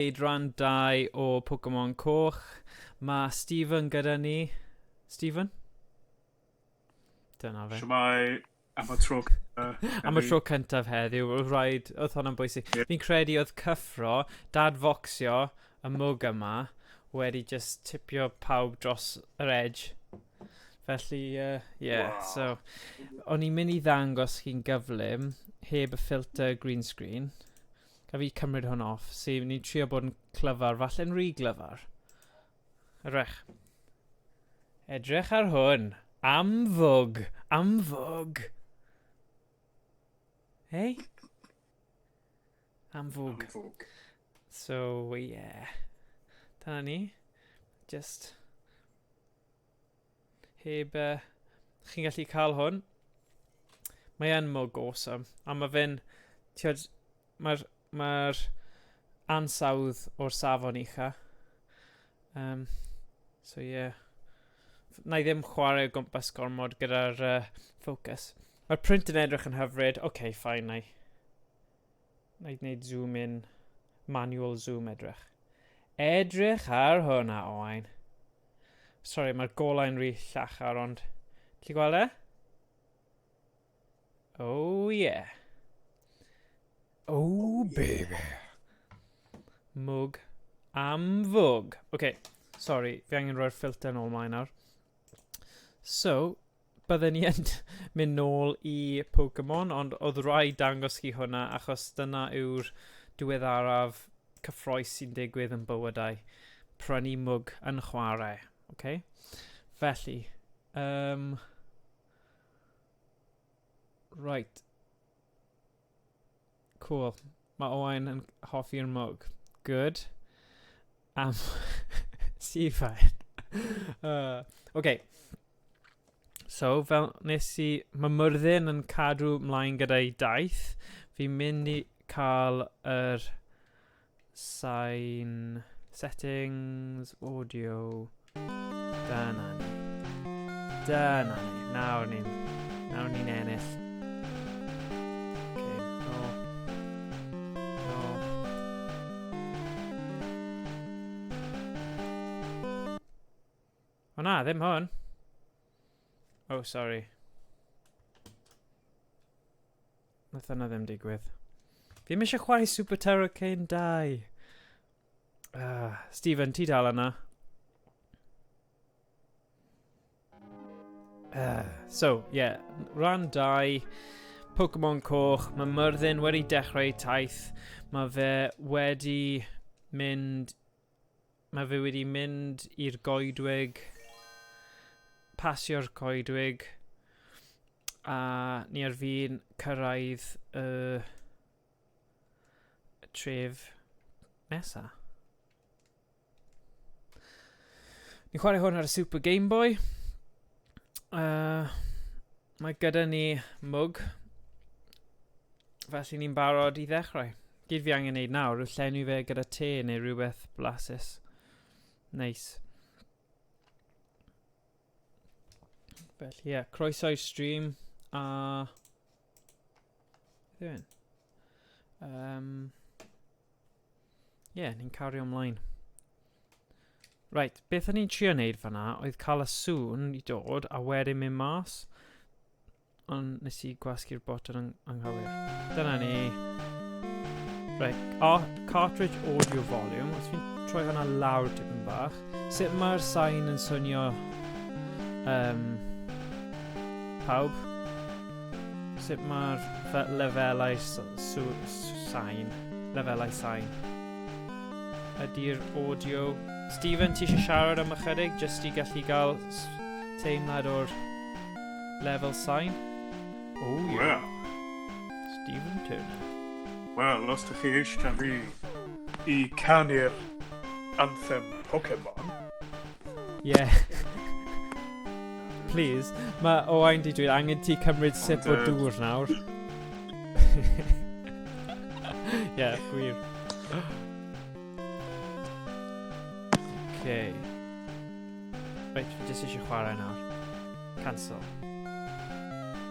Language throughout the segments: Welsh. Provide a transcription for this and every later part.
Wneud rhan 2 o Pokemon Coch. Mae Stephen gyda ni. Stephen? Dyna fe. Shwmae, am y tro Am y tro cyntaf heddiw, oedd rhaid, oedd hwnna'n bwysig. Yeah. Fi'n credu oedd cyffro, dadfocsio y mwg yma wedi just tipio pawb dros yr edge. Felly, yeah, wow. So, o'n i'n mynd i ddangos chi'n gyflym, heb y filter green screen. Gaf fi cymryd hwn off? See, ni'n trio bod yn clyfar, falle'n rhy glyfar. Edrych. Edrych ar hwn. Am fwg. Am fwg. Hey? Am fwg. Am fwg. So, yeah. Dyna ni. Just... Heb... Chi'n gallu cael hwn. Mae e'n mwg awesome. A mae fe'n... Tiod, mae'r mae ansawdd o'r safon ucha. So yeah. Na i ddim chwarae o gwmpas gormod gyda'r focus. Mae'r print yn edrych yn hyfryd. Oce, okay, fine, na i. Na i wneud zoom in. Manual zoom edrych. Edrych ar hwnna, Owain. Sorry, mae'r golau'n rhy llachar, ond... Ti gweld e? Oh, yeah. Oh, baby. Mwg am fwg. Oce, okay, sorry, fi angen rhoi'r ffilter nôl mlaen nawr. So, bydden ni yn mynd nôl i Pokemon, ond oedd rhaid dangos chi hwnna, achos dyna yw'r diweddaraf cyffroes sy'n digwydd yn bywydau. Prynu mwg yn chwarae. Okay? Felly, right. Cool. Mae Owain yn hoffi'r mwg. Good. Am... Stephen. Okay. So, fel nes i... Mae Myrddin yn cadw mlaen gyda'i daith. Fi'n mynd i cael yr sain... Settings, audio... Dyna ni. Dyna ni. Nawr ni'n ennill. Okay, no. No. O na, ddim hwn. Oh, sorry. Nath yna ddim digwydd. Fi'n eisiau chwarae Super Turrican 2. Stephen, ti dal yna? So, yeah, rhan 2, Pokemon Coch, mae Myrddin wedi dechrau taith, mae fe wedi mynd, mae fe wedi mynd i'r goedwig, pasio'r coedwig, a ni ar fin cyrraedd y tref nesa. Ni'n chwarae hwn ar y Super Game Boy. Mae gyda ni mwg. Felly ni'n barod i ddechrau. Gyd fi angen neud nawr yw llenwi fe gyda te neu rhywbeth blasus. Nice. Felly ie, yeah, croeso i'r stream a... Beth yw hyn? Ie, yeah, ni'n cario ymlaen. Right, beth o'n i'n trio wneud fanna oedd cael y sŵn i dod a wedyn mynd mas. Ond nes i gwasgu'r botwm anghywir. Dyna ni. Right, cartridge audio volume. Os fi'n troi hwnna lawr tipyn bach. Sut mae'r sain yn swnio pawb? Sut mae'r lefelau sain? Lefelau sain. Ydy'r audio... Stephen, ti eisiau siarad am ychydig? Just i gallu gael teimlad o'r lefel sain? Oh, yeah. Well. Stephen Turner. Wel, os ydych chi eisiau fi i canu'r anthem Pokemon... Yeah. Please. Mae Owain di dweud angen ti cymryd sip o dŵr nawr. Yeah, gwir. Okay. Reit, fi jyst eisiau chwarae nawr. Cancel.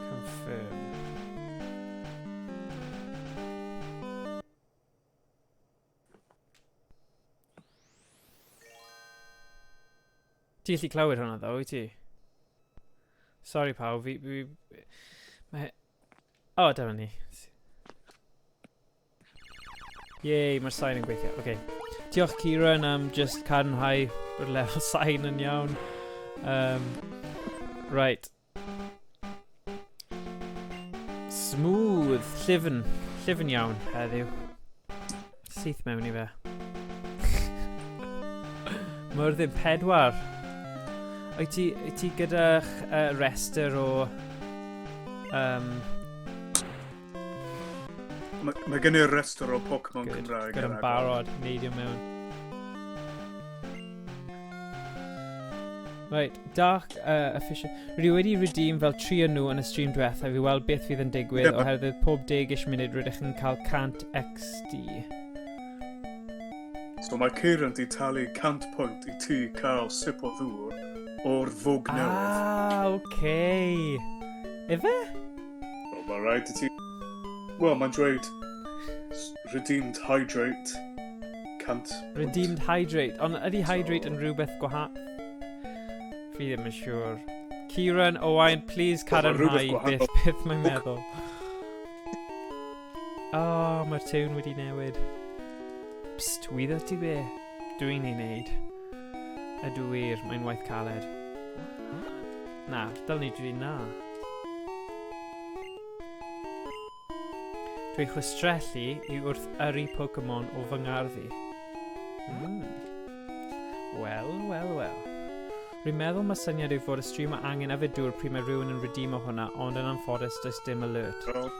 Confirm. Ti gallu clywed hwnna ddo, wyt ti? Sorry pawb, fi... fi mae... O, oh, dyma ni. Yay, mae'r sain yn gweithio. Okay. Diolch Kieran am just cadarnhau bod lefel sain yn iawn. Right. Smooth, llyfn, llyfn iawn heddiw. Syth mewn i fe. Myrddin 4. Wyt ti, wyt ti gyda restr o... Mae gen i'r restr o Pokemon Cymraeg. Gyda'n barod, neidio mewn. Right, Dark Official. Rydw i wedi redeem fel tri o nhw yn y stream diwethaf i weld beth fydd yn digwydd yeah, oherwydd pob 10-ish munud rydych yn cael 100 XD. So mae Kieran di talu 100 pwynt i ti cael sip o ddŵr o'r fwg newydd. Ah, oce. Okay. Efe? Wel, mae rhaid i ti... Wel, mae'n dweud redeemed hydrate 100. Redeemed hydrate. Ond ydy hydrate yn rhywbeth gwahanol? Fi ddim yn siŵr. Kieran Owain, please cadarnhau beth mae'n meddwl. Oh, mae'r tune wedi newid. Psst, wyddo ti be? Dwi'n ei wneud. Ydw wir, mae'n waith caled. Na, dyl ni dwi na. Dwi'n chwistrellu i wrth yrru Pokemon o fy ngarddi. Wel, wel, wel. Rwy'n meddwl mae syniad yw fod y stream angen yfed dŵr pryd mae rhywun yn redeemo hwnna, ond yn anffodus does dim alert. Oh.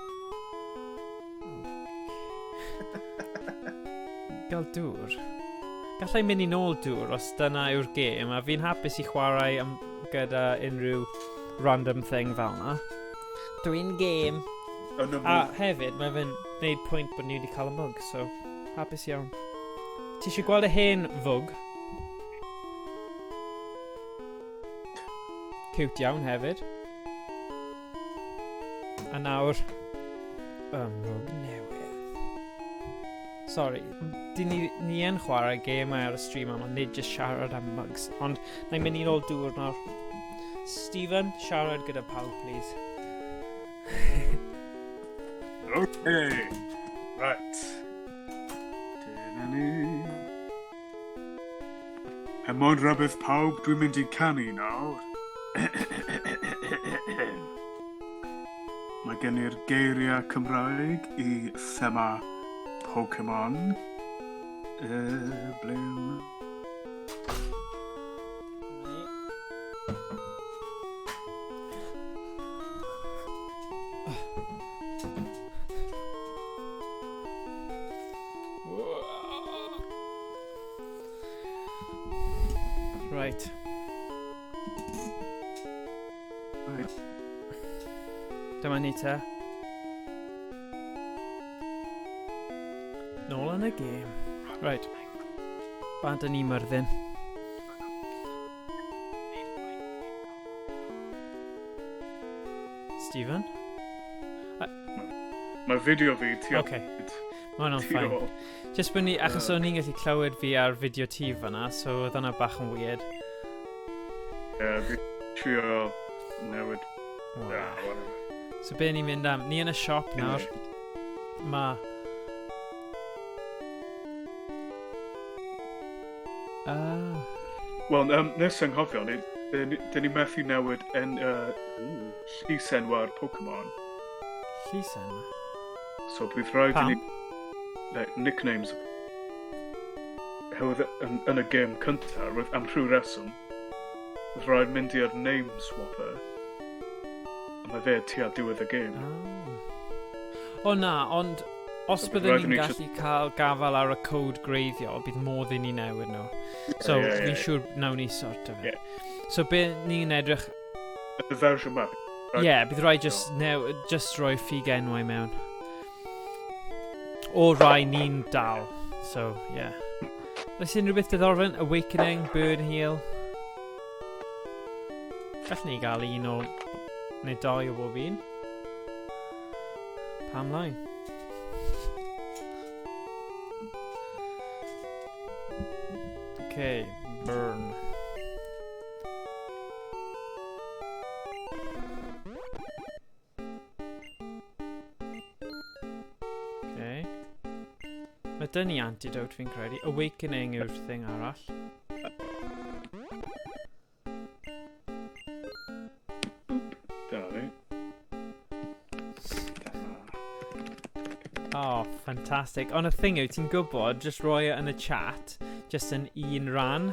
Gael dŵr? Gallai mynd i nôl dŵr os dyna yw'r gêm, a fi'n hapus i chwarae am, gyda unrhyw random thing fel na. Dwi'n gêm. A hefyd, mae fe'n gwneud pwynt bod ni wedi cael y mwg, so hapus iawn. Ti eisiau gweld y hen fwg? Cute iawn hefyd. A nawr, y mwg newydd. Sorry, dyn ni yn chwarae gemau ar y stream yma, nid just siarad am mugs. Ond, na i'n mynd i nôl dŵr nawr. Stephen, siarad gyda pawb, please. Okay, right. Dyna ni. Er mwyn rhybudd pawb, dwi'n mynd i canu nawr. Mae gen i'r geiriau Cymraeg i thema Pokemon. Ble ma- Right. Right. Dyma ni te. Nôl yn y gêm. Right. Bant yn ni Myrddin. Stephen? Mae fideo fi ti Okay. Mae hwnna'n fine. Just bod ni, achos o'n i'n gallu clywed fi ar fideo ti fyna, so oedd hwnna bach yn weird. Ie, fi trio newid. Wow. Yeah, whatever. So be ni'n mynd am? Ni yn y siop nawr. Ma... Ah. Wel, nes anghofio, dyn ni methu newid en, llysenwa'r Pokemon. Llysenw? So bydd rhaid i ni... Pam? Like, nicknames. Oherwydd yn y gêm cyntaf, roedd am rhyw reswm, roedd rhaid mynd i'r name swapper. A mae fe tua diwedd y gêm. Oh. O na, ond os So bydd byddwn rhaid i ni'n ni gallu cael gafael ar y code greiddiol, bydd modd i ni newid nhw. So, fi'n siŵr nawn ni sort o fe. So, be ni'n edrych... Y fersiwn yma. Ie, yeah, bydd rhaid just, just rhoi ffug enwau mewn. O rai ni'n dal. So, yeah. Oes unrhyw beth diddorol? Awakening, Burn Heal. Gallwn ni gael un o... neu dau o bob un. Pam lai? Okay, burn. Mae dyn ni antidote fi'n credu. Awakening yw'r thing arall. Dyna ni. Oh, fantastic. Ond y thing yw, ti'n gwybod, just roi e yn y chat, just yn un ran.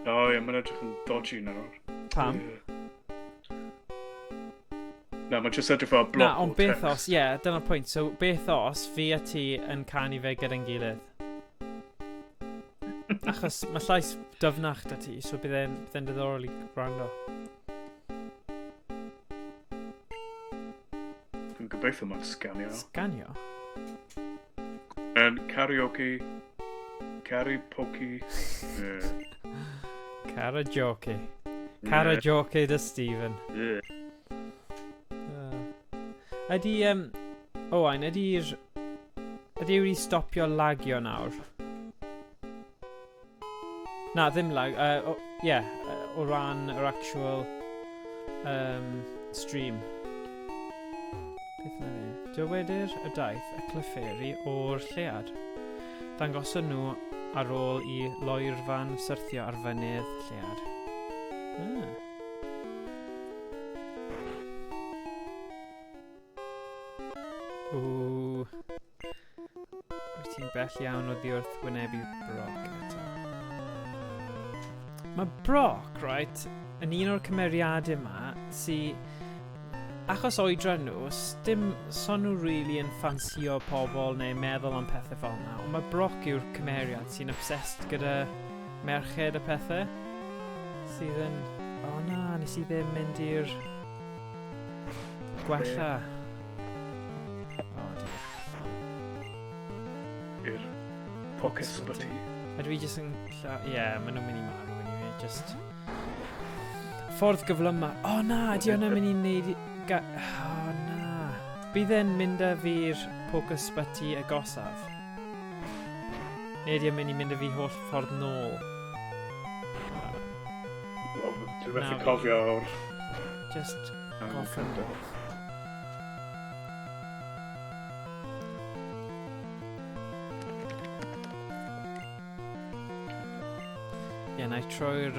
O oh, ie, mae'n edrych yn dodgy nawr. Pam? Ie. Na, mae'n just edrych fel bloc Na, ond o beth text. os, ie, yeah, dyna'r pwynt. So, beth os fi a ti yn canu fe gyda'n gilydd? Achos mae llais dyfnach da ti, so bydd e'n bydd e'n diddorol i gwrando. Dwi'n gobeithio mae'n sganio. Sganio? And karaoke, karaoke. Yeah. Karaoke. Karaoke da Stephen. Yeah. Ydy, Owain, ydy'r... Ydy e wedi stopio lagio nawr? Na, ddim lag. Ie, o ran yr actual stream. Beth na fi? Dywedir y daith y Clefairy o'r llead. Dangoson nhw ar ôl i loerfan syrthio ar fynydd llead. Ah. Ww. Wyt ti'n bell iawn oddi wrth wynebu Brock eto. Mae Brock, right, yn un o'r cymeriadau yma sy... Achos oedran nhw, dim son nhw really yn ffansio pobl neu meddwl am pethau fel yna, ond mae Brock yw'r cymeriad sy'n obsessed gyda merched a pethau. Sydd yn... O oh, na, nes i ddim mynd i'r gwella. Oh dear. I'r pocket sbutty. A dwi jyst yn... Ie, yeah, maen nhw'n mynd i marw anyway, just... Ffordd gyflyma. O oh, na, ydy hwnna'n mynd i wneud... O oh, na. Bydd e'n mynd â fi'r poker sbutty agosaf? Neu ydy e'n mynd i mynd â fi holl ffordd nôl? Wel, Dwi'n methu Na. cofio o'r... Just goffyn. Ie, na i troi'r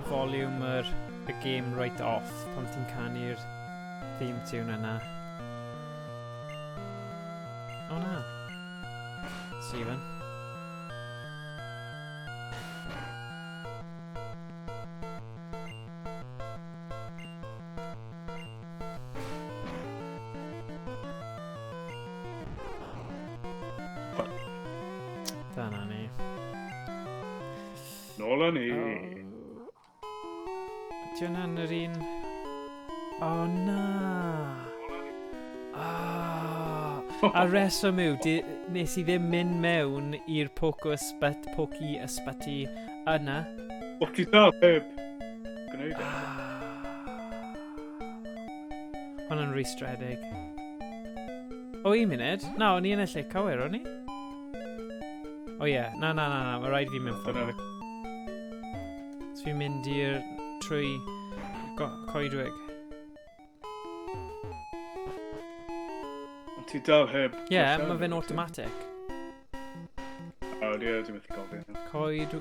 volume y game right off pan ti'n canu'r theme tune yna. O na. Stephen. Dyna ni. Nôl â ni. Oh. Ydy hwnna'n yr un... O na! Ah. A reswm yw, nes i ddim mynd mewn i'r Poco Ysbyt, Poki Ysbyty yna. O, ti dal heb gwneud e. Hwna'n rwystredig. O, un munud. Na, o'n i yn y lle cywir, o'n i? O ie, na, na, na, na, mae rhaid fi mynd ffordd. Dyna ni. So fi'n mynd i'r trwy coedwig. Ond ti dal heb... Ie, yeah, gwella mae fe'n nhw, ti? automatic. O, ie, dwi'n methu gofio. Coed...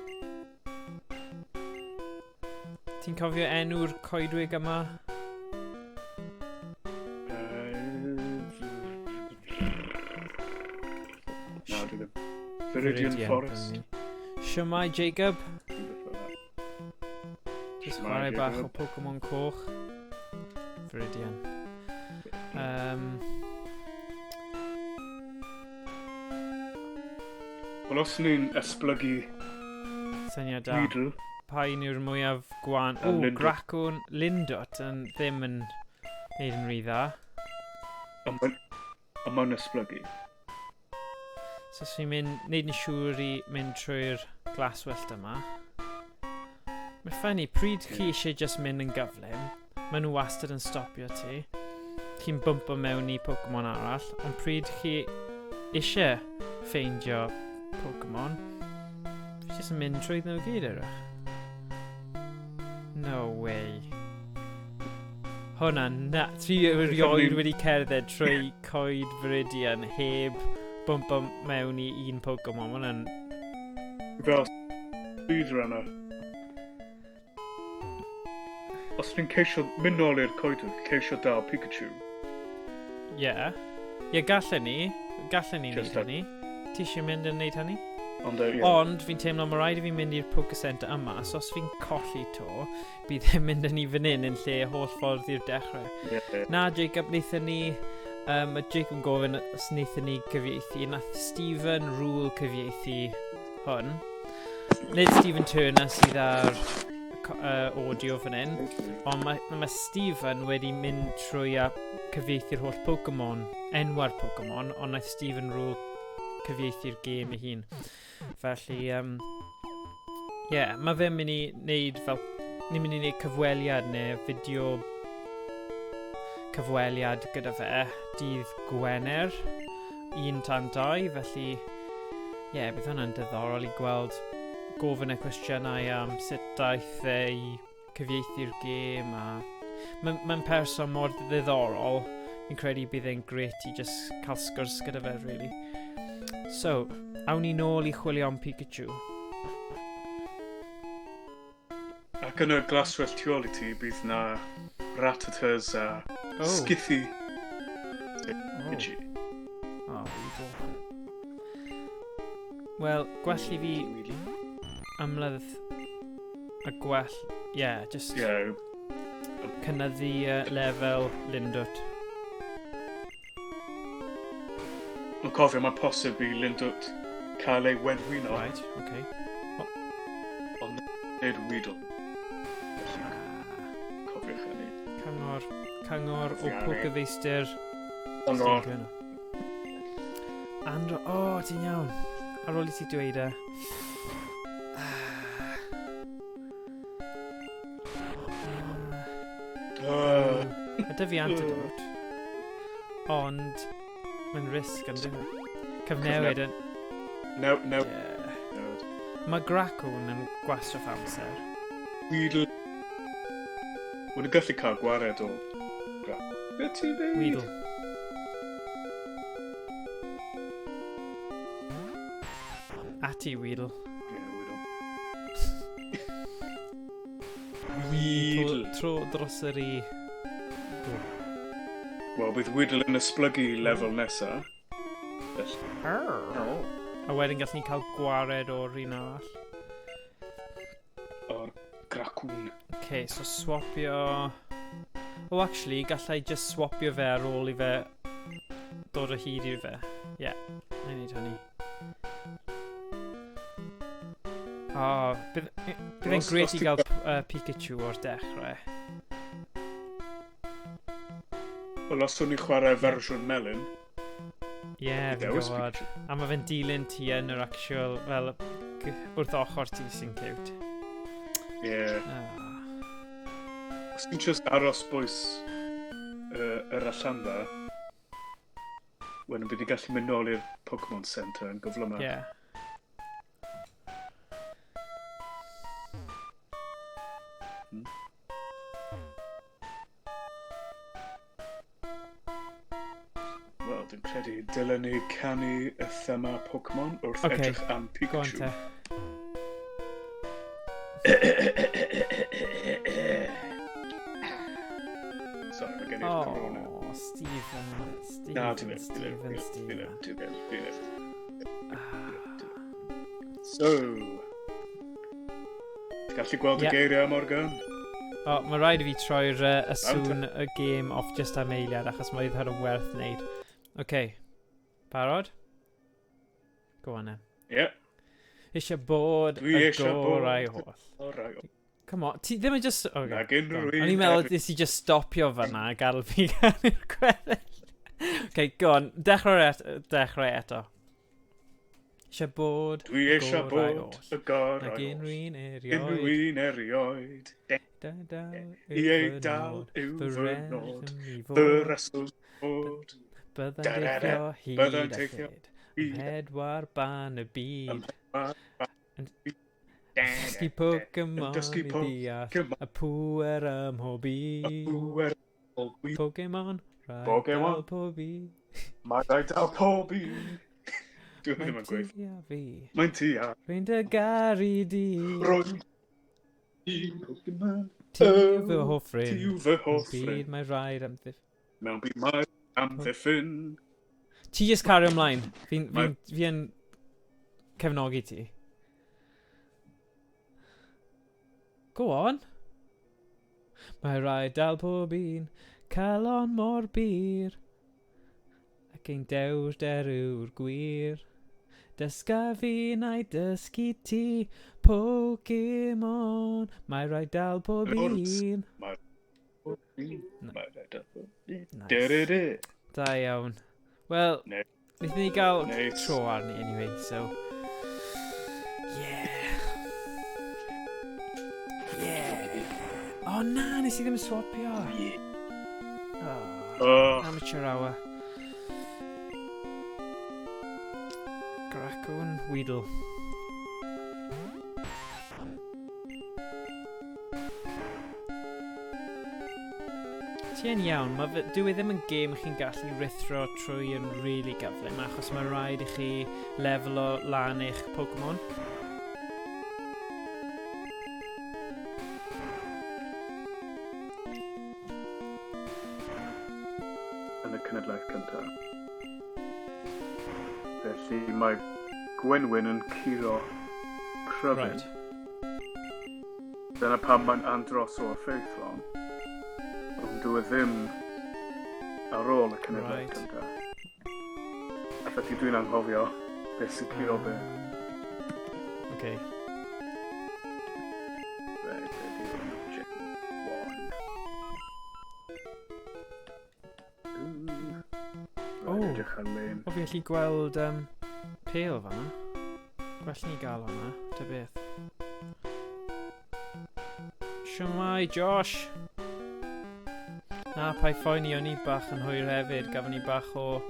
Ti'n cofio enw'r coedwig yma? Na, dwi ddim. Viridian Forest. dyna ni. Shwmae, Jacob? Rhywbeth fel 'na. Just Shwmae, chwarae bach o Jacob. Pokemon coch. Viridian. Wel, os ni'n esblygu Syniad da. Weedle, Pa un yw'r mwyaf gwan? A O, Lindot. Gracwn Lindot yn ddim yn neud yn rhy dda. ond mae'n esblygu. So os fi'n mynd, neud yn siŵr i mynd trwy'r glaswellt yma. Mae'n ffynnu, pryd chi eisiau just mynd yn gyflym, maen nhw wastad yn stopio ti. Chi'n bwmpo mewn i Pokemon arall, ond pryd chi eisiau ffeindio Pokemon, fi jyst yn mynd trwy nhw gyd erach. No way. Hwna, na. Ti erioed wedi cerdded trwy coed Viridian heb bwmpo mewn i un Pokemon. Hwna'n... Fel speedrunner. Os ni'n ceisio mynd nôl i'r coedwig, ceisio dal Pikachu. Ie. Yeah. Ie, yeah, gallen ni. Gallen ni wneud hynny. Ti eisiau mynd yn wneud hynny? Ond, yeah. Ond fi'n teimlo mae rhaid i fi mynd i'r Poké Center yma, so os fi'n colli to, bydd e'n mynd yn i fan hyn yn lle holl ffordd i'r dechrau. Yeah. Na, Jacob, wnaethon ni... mae Jacob yn gofyn os wnaethon ni cyfieithu. Nath Stephen Rule cyfieithu hwn. Nid Stephen Turner sydd ar audio fan hyn, ond mae Stephen wedi mynd trwy a cyfieithu'r holl Pokemon, enwa'r Pokemon, ond nath Stephen Rule cyfieithu'r gêm ei hun. Felly, yeah, mae fe'n mynd i wneud fel... Ni'n mynd i wneud cyfweliad neu fideo cyfweliad gyda fe dydd Gwener 1 tan 2, felly ie, yeah, bydd hwnna'n diddorol i gweld gofyn y cwestiynau am sut daeth e i cyfieithu'r gêm a mae'n person mor ddiddorol, fi'n credu bydd e'n grêt i just cael sgwrs gyda fe, really. So, awn ni nôl i chwilio am Pikachu. Ac yn y glaswellt tu ôl i ti, bydd na Rattatas a Skithy. Pikachu. Oh, Weedle. Wel, gwell i fi ymladd a gwell... Yeah, just... Yeah. Cynyddu lefel Lindwt. Ond cofio, mae posib i Lindwt cael ei wenwyno. Right, okay. Oh. Ond nid Weedle. Cofiwch hynny. Cyngor o Pokefeistr. Cyngor. Andro, oh, ti'n iawn. Ar ôl i ti dweud e. Mae dy fi antidote. Ond mae'n risg yn dweud. Cyfnewid yn... No, no. Yeah. Mae Gracwn yn gwastraff amser. Weedle. Wna'n gallu cael gwared o... Be ti'n dweud? Weedle. Ati, Weedle. Yeah, Weedle. Weedle. Tro dros yr i... Wel, bydd Weedle yn esblygu lefel nesaf. A wedyn gallwn ni cael gwared o'r un arall. O'r Gracwn. OK, so swapio... Oh, actually, gallai just swapio fe ar ôl i fe dod o hyd i fe. Ie, yeah, na i wneud hynny. Oh, bydd e'n grêt i gael Pikachu o'r dechrau. Wel, os o'n i'n chwarae fersiwn melyn... Ie, fi'n gwybod. A mae fe'n dilyn ti yn yr actual, fel, wrth ochr ti sy'n cute. Ie. Os ti'n just aros bwys yr allanfa, wedyn bydd i'n gallu mynd nôl i'r Pokemon Centre yn gyflymach. Ie. Wel, dwi'n credu dylen ni canu y thema Pokemon wrth edrych am Pikachu. Go on te. Sorry, mae gen i'r corona. Oh, Stephen. Na, Stephen, Stephen. Dwi'n So, ti'n gallu gweld y geiriau, Morgan? O, mae rhaid i fi troi'r y sŵn y game off just am eiliad, achos mae hwn yn werth wneud. OK, barod? Go on then. Ie. Eisiau bod y gorau holl. Come on, ti ddim yn just... Okay, Nag unrhyw un. O'n i'n meddwl nes i just stopio fan'na a gadael fi ganu'r gweddill. OK, go on, dechrau eto. Eisiau bod Dwi eisiau bod y gorau Nag oll. unrhyw un erioed. Unrhyw un erioed. I ei dal yw fy nod. Fy reswm fod. Bydda'n teithio hyd a lled. Ym mhedwar ban y byd. Dysgu Pokemon i ddeall y pŵer ym mhob un. Pokemon. Rhaid Pokemon. dal pob un. Mae rhaid dal pob un. Dwi ddim Mae'n yn gweithio. ti a fi. Mae'n ti a Rwy'n dy garu di. Rwy'n un Pokemon. Ti yw fy hoff Ti ffrind. yw fy hoff Byd ffrind. mae rhaid am ddiff... Mewn byd mae amddiffyn. Ti just cario ymlaen. Fi'n fi, Mae- fi yn cefnogi ti. Go on. Mae rhaid dal pob un, calon mor bur, ac ein dewrder yw'r gwir. Dysga fi na'i dysgu ti, Pokemon. Mae rhaid dal pob Lawrence. un. Mae rhaid dal pob un. Nice. Du-du-du. Da iawn. Wel, Ne- wnaethon ni gael Neis. tro arni anyway, so... Yeah. Yeah. O oh, na, nes i ddim swapio. Oh, Oh, amateur hour. Gracwn Weedle. Ti yn iawn, mae fe, dyw e ddim yn gêm chi'n gallu rithro trwy yn really gyflym, achos mae rhaid i chi lefelo lan eich Pokemon. Yn y cenedlaeth cyntaf. Felly mae Gwenwyn yn curo Cryfyn. Right. Dyna pam mae'n andros o effeithlon. Ond dyw e ddim ar ôl y cenedlaeth cyntaf. A felly dwi'n anghofio beth sy'n curo beth. Okay. Reit, be 'di hwn? Gen one. Ooh. Rhaid Oh. edrych ar lein. O, fi allu gweld pêl fan'na. Gwell ni gael hwnna, ta beth. Siwmai, Josh! Na, pa'i phoeni, o'n i bach yn hwyr hefyd. Gafon ni bach o...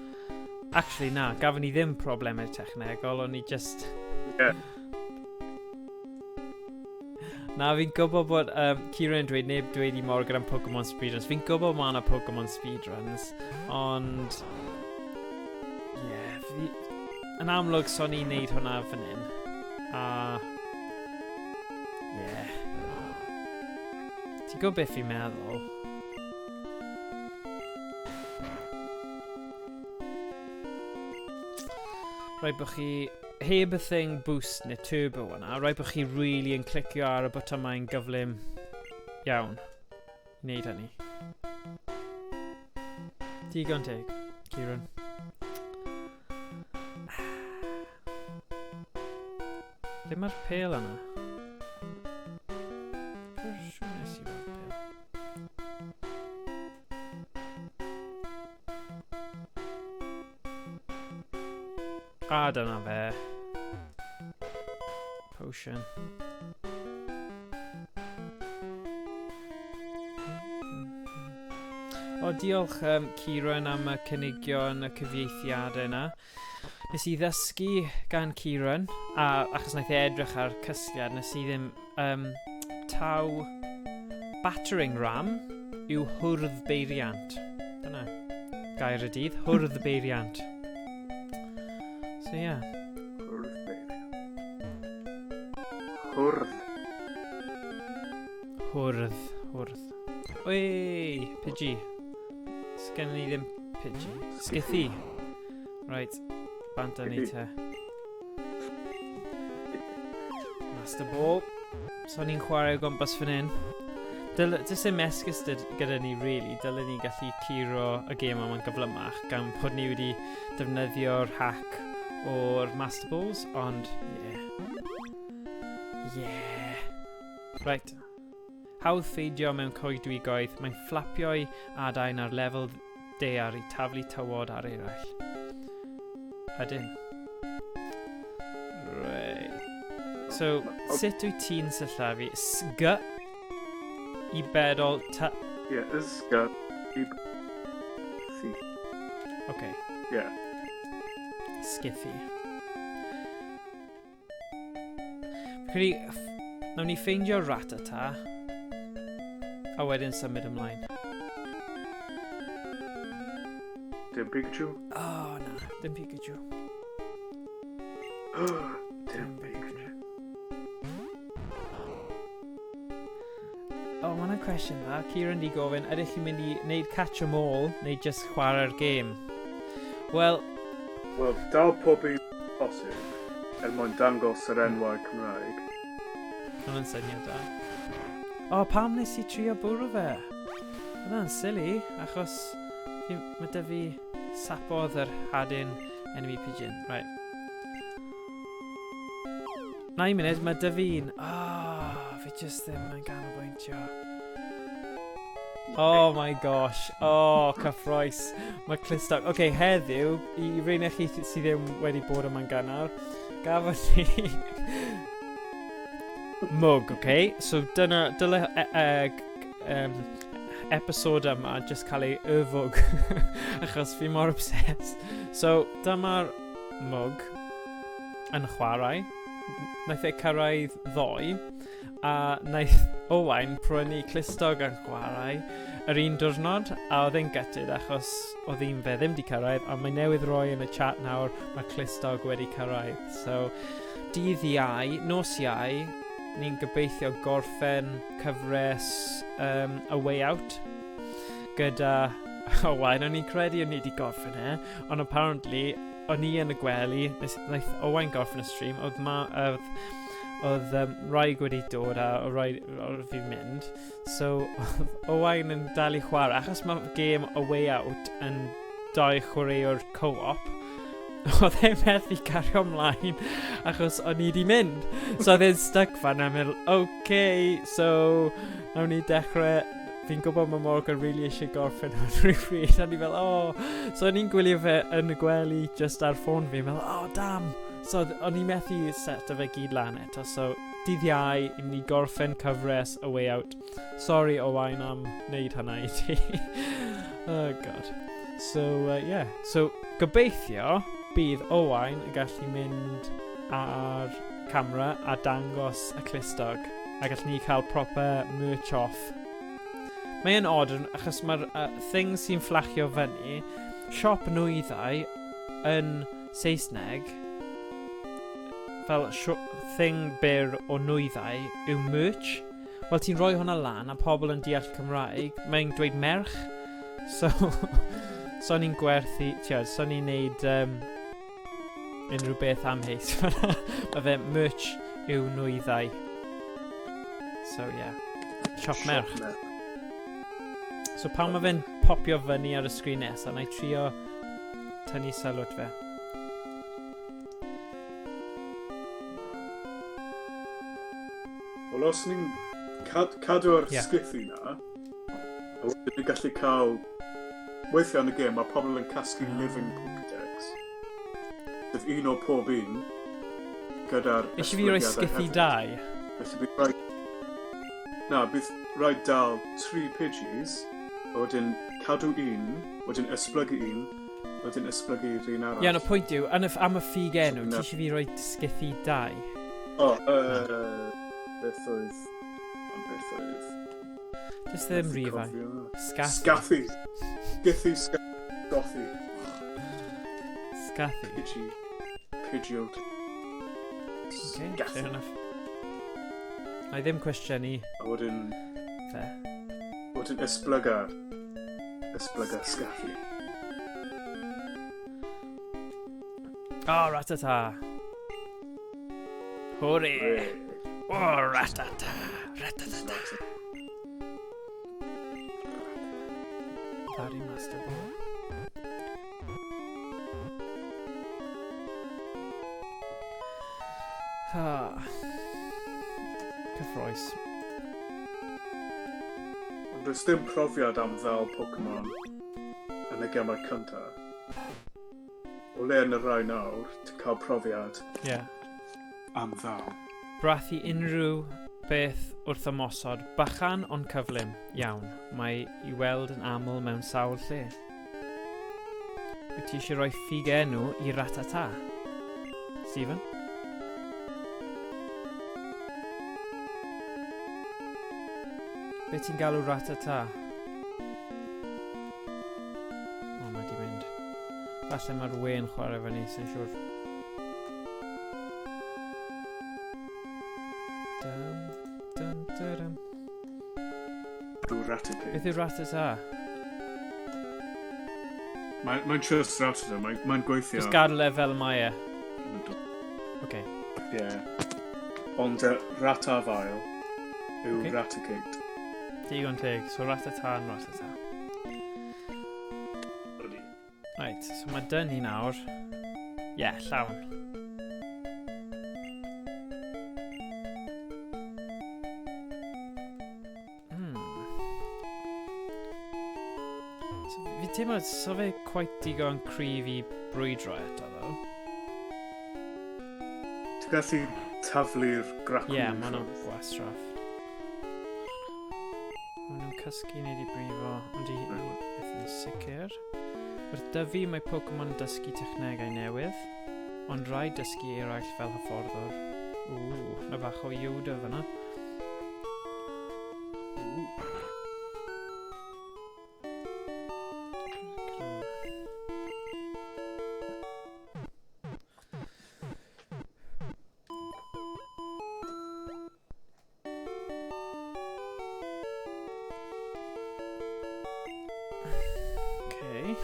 Actually, na, gafon ni ddim problemau technegol, o'n i just... Ie. Na, fi'n gwybod bod Kieran yn dweud, neb dweud i Morgan am Pokemon Speedruns. Fi'n gwybod ma' 'na Pokemon Speedruns, ond... Ie, fi... Yn amlwg, so ni'n neud hwnna fan hyn. A... Ie. Ti'n gwybod beth fi'n meddwl? Rhaid bod chi heb y thing boost neu turbo yna, rhaid bod chi really yn clicio ar y botymau'n gyflym iawn i wneud hynny. Digon teg, Kieran. Lle mae'r pêl yna? Dwi'n siŵr nes i weld pêl. A dyna fe. Potion. O, diolch Kieran am y cynigion, y cyfieithiadau yna. Nes i ddysgu gan Kieran, a achos wnaeth e edrych ar cysgliad, nes i ddim taw battering ram yw hwrdd beiriant. Dyna gair y dydd, hwrdd beiriant. So ie. Yeah. Hwrdd beiriant. Hwrdd. Hwrdd, hwrdd. Oi, Pidgey. Sgen ni ddim Pidgey. Sgithi. Right, bant â ni te. Master Ball. So ni'n chwarae o gwmpas fan hyn. Does dim esgus gyda ni, really. Dylen ni gallu curo y gêm yma'n gyflymach, gan bod ni wedi defnyddio'r hack o'r Master Balls, ond, yeah. Yeah. Right. Hawdd ffeidio mewn coedwigoedd, mae'n fflapio'i adain ar lefel daear i taflu tywod ar eraill. Ydyn. Right. So, sut wyt ti'n sillafu? S, G, i bedol, T. Ie, ys, G, I, B, C. Okay. Ie. Skiffy. Fi'n credu, nawn ni ffeindio Rattata, a wedyn symud ymlaen. Dim Pikachu? Oh, na, dim Pikachu. Dim Pikachu. O, oh, mae hwnna'n cwestiwn dda. Kieran di gofyn, ydych chi'n mynd i wneud catch 'em all neu just chwarae'r gêm? Wel... Wel, dal pob un posib er mwyn dangos yr enwau Cymraeg. Hwna'n syniad da. O, oh, pam nes i trio bwrw fe? Hwna'n silly, achos fi, mae dy fi sapodd yr hadyn enemy pigeon. Right. Na un munud, mae dy fi'n... Oh, fi just ddim yn canolbwyntio. Oh my gosh. Oh, cyffroes. Mae clustog. Oce, okay, heddiw, i rheina chi sydd ddim wedi bod yma'n gynnar, gafon ni mwg, oce? Okay? So dyna, dyle episode yma just cael ei y fwg, achos fi mor obsessed. So, dyma'r mwg yn chwarae. Naeth e cyrraedd ddoe, a naeth Owain prynu clustog yn chwarae yr un diwrnod, a oedd e'n gutted achos oedd un fe ddim di cyrraedd, a mae newydd roi yn y chat nawr, mae clustog wedi cyrraedd. So, dydd Iau, nos Iau, ni'n gobeithio gorffen cyfres A Way Out gyda Owain. O'n i'n credu o'n i wedi gorffen e, ond apparently o'n i yn y gwely, wnaeth Owain gorffen y stream, oedd ma, oedd, oedd um, rhaid wedi dod a oedd rhaid oedd fi'n mynd. So, oedd Owain yn dal i chwarae, achos mae gêm A Way Out yn dau chwaraewr co-op, oedd e'n methu cario ymlaen achos o'n i wedi mynd. So oedd e'n stuck fan a meddwl, okay, so nawn ni dechrau. Fi'n gwybod mae Morgan really eisiau gorffen hwn rhywbryd. A ni fel, oh. So o'n i'n gwylio fe yn y gwely just ar ffôn fi. Meddwl, oh, damn. So o'n i'n methu set o fe gyd lan eto. So dydd Iau, i'n mynd i gorffen cyfres A Way Out. Sorry, Owain, am wneud hynna i ti. Oh, God. So, yeah. So, gobeithio bydd Owain yn gallu mynd ar camera a dangos y clustog. A gallwn ni cael proper merch off. Mae'n odd, achos mae'r thing sy'n fflachio fyny, siop nwyddau yn Saesneg, fel thing byr o nwyddau yw merch. Wel, ti'n rhoi hwnna lan a pobl yn deall Cymraeg, mae'n dweud merch. So, so ni'n gwerthu, tiod, so ni'n neud unrhyw beth amheus. Mae fe merch yw nwyddau. So, yeah. Siop merch. So pan mae fe'n popio fyny ar y sgrin nesaf, na i trio tynnu sylw at fe. Wel, os ni'n cadw'r sgithi na, a wedyn ni'n gallu cael... Weithiau yn y gêm, mae pobl yn casglu living Pokédex. Sef un o pob un, gyda'r Eisiau fi roi esblygiadau sgithi hefyd. 2? Felly bydd rhaid... Na, bydd rhaid dal 3 Pidgeys, a wedyn cadw un, wedyn esblygu un, wedyn esblygu'r un arall. Ie, yeah, no, pwynt yw, yn y, am y ffug enw, Na. ti eisiau fi roi sgithi 2? O, beth oedd... Ond beth oedd... Just ddim Methu rifau. cofio. Scathy. Scathy. Sgithi, Scothy. Scathy. Pidgey. Pidgeot. Okay, Scathy. fair enough. Na i ddim cwestiynu A wedyn... fe. Wedyn esblyga. Esblyga Scathy. Oh, ratata. Hwre. Oh, ratata. Ratatata. Barry Master Ball. Ah. Cyffroes. Ond does dim profiad am ddal Pokemon yn y gemau cyntaf. O le yn y rai nawr, ti'n cael profiad am ddal. Brathu unrhyw beth wrth ymosod, bychan ond cyflym iawn. Mae i weld yn aml mewn sawl lle. Wyt ti eisiau rhoi ffug enw i Ratata? Stephen? Be ti'n galw Ratata? O, mae di mynd. Falle mae'r we'n chwarae fyny, sy'n siŵr. Dun, dun, dun, dun. Yw Raticate. Beth yw Rattata? Mae'n mae just Rattata, mae'n mae gweithio. Just gadael e fel mae e. Oce. Ie. Ond Ratafael yw okay. Raticate. Digon teg, so Rattata yn Rattata. Right, so mae dyn ni nawr. Ie, yeah, llawn. So, fi teimlo, so fe quite digon cryf i brwydro eto, ddo. Ti'n gallu taflu'r gracwn? Ie, yeah, maen nhw'n gwastraff. Maen nhw'n cysgu neu di brifo, ond i yn sicr. Wrth dyfu, mae Pokemon yn dysgu technegau newydd, ond rhaid dysgu eraill fel hyfforddwr. Ww, mae bach o Yoda fyna. Okay.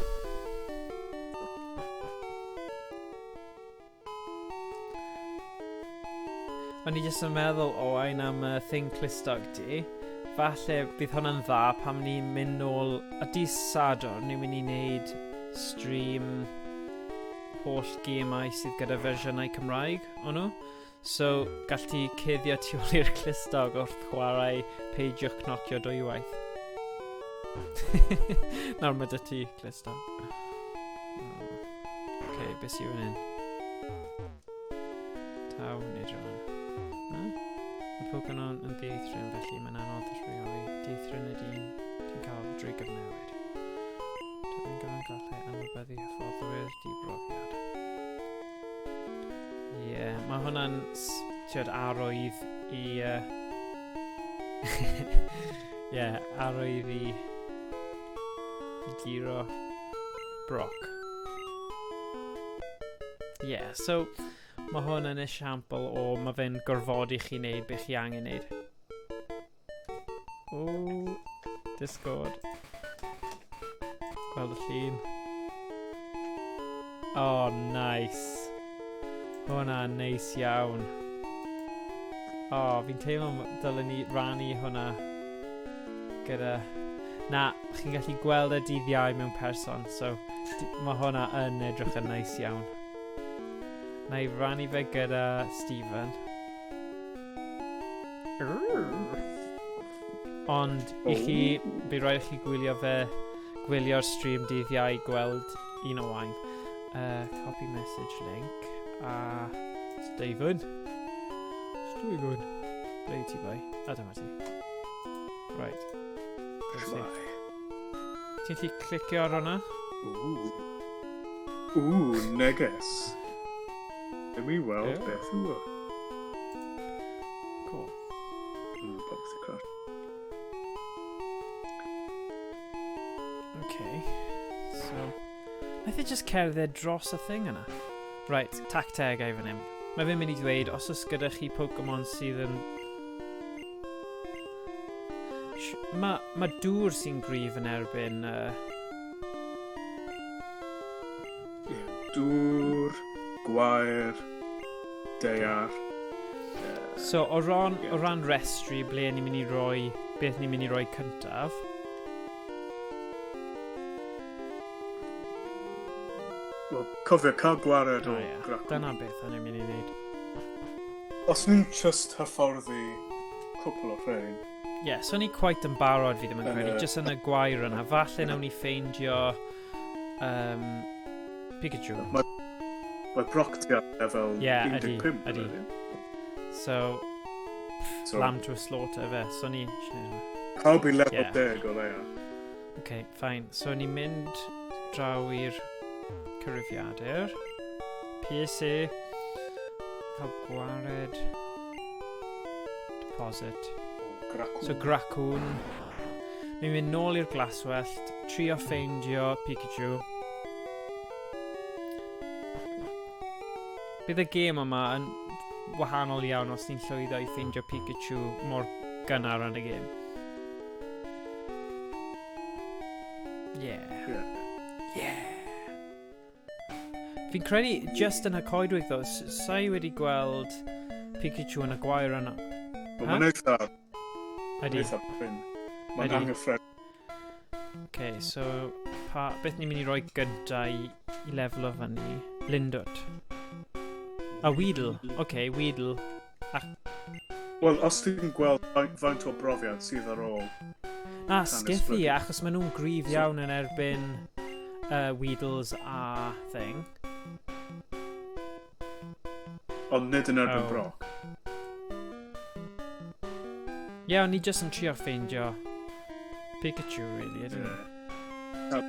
O'n i jyst yn meddwl, Owain, am y thing clustog ti. Falle bydd hwnna'n dda pam ni'n mynd nôl a dydd Sadwrn, ni'n mynd i wneud stream holl gemau sydd gyda fersiynau Cymraeg o'n nhw. So, gall ti cuddio tu ôl i'r clustog wrth chwarae peidiwch cnocio dwywaith. Nawr mae dy ti clustog. Oh. Okay, beth sydd fan hyn? Taw neu dron. Na? Mae Pokemon yn ddieithryn, felly mae'n anodd rheoli. Dieithryn ydy un ti'n cael drwy gyfnewid. Dwi'n gyfan gallai anwybyddu hyfforddwyr dibrofiad. Ie, yeah, mae hwnna'n tiod, arwydd i... Ie, yeah, arwydd i guro Brock. Ie, yeah, so mae hwn yn esiampl o mae fe'n gorfodi chi wneud beth chi angen wneud. O, Discord. Gweld y llun. Oh, nice. Hwna'n neis iawn. Oh, fi'n teimlo dylen ni rannu hwnna gyda... Na, chi'n gallu gweld y dydd Iau mewn person, so mae hwnna yn edrych yn neis iawn. Na i rannu fe gyda Stephen. Ond i chi, bydd rhaid i chi gwylio fe, gwylio'r stream dydd Iau i gweld un o wain. Copy message link. A Stephen. Stephen. Ble ti bai? A dyma ti. Right. Ti'n gallu clicio ar hwnna? Ooh. Ooh, neges. Let me weld beth yw e. Cool. Popeth i crash. Okay. So, naeth e just cerdded dros y thing yna. Right, tactegau fan hyn. Mae fe'n mynd i ddweud, os oes gyda chi Pokemon sydd yn... Mae ma dŵr sy'n gryf yn erbyn... Yeah, dŵr, gwair, daear. So, o ran, o ran restri, ble ni'n mynd i roi, beth ni'n mynd i roi cyntaf? Wel, cofio cael gwared o Gracwn. Dyna beth o'n i'n mynd i wneud. Os ni'n just hyfforddi cwpl o rhain. Ie, yeah, so ni quite yn barod fi ddim yn credu, just yn y gwair yna. Falle nawn ni ffeindio Pikachu. Mae Brock ti ar lefel 15. Ydy. So, lamb to a slaughter fe, so ni... Pawb i lefel 10 o leia. OK, fine. So ni'n mynd draw i'r cyfrifiadur. PC. Cael gwared. Deposit. Gracwn. So Gracwn. Ni'n mynd nôl i'r glaswellt, trio ffeindio Pikachu. Bydd y gêm yma yn wahanol iawn os ni'n llwyddo i ffeindio Pikachu mor gynnar yn y gêm. Yeah. Yeah. Yeah. Fi'n credu, just yn y coedwig ddo, sa'i wedi gweld Pikachu yn y gwair yna. Wel, mae'n eitha... Ydy. Eitha prin. Mae'n anghyffredin. Okay, so pa, beth ni'n mynd i roi gynta i lefel o fyny? Lindwt. A Weedle. Okay, Weedle. Wel, os ti'n gweld faint o brofiad sydd ar ôl... Na, Skithy, achos maen nhw'n gryf iawn yn erbyn Weedles a thing. Ond nid yn erbyn Brock. Ie, yeah, o'n ni jyst yn trio ffeindio Pikachu, really, ydyn ni? Yeah.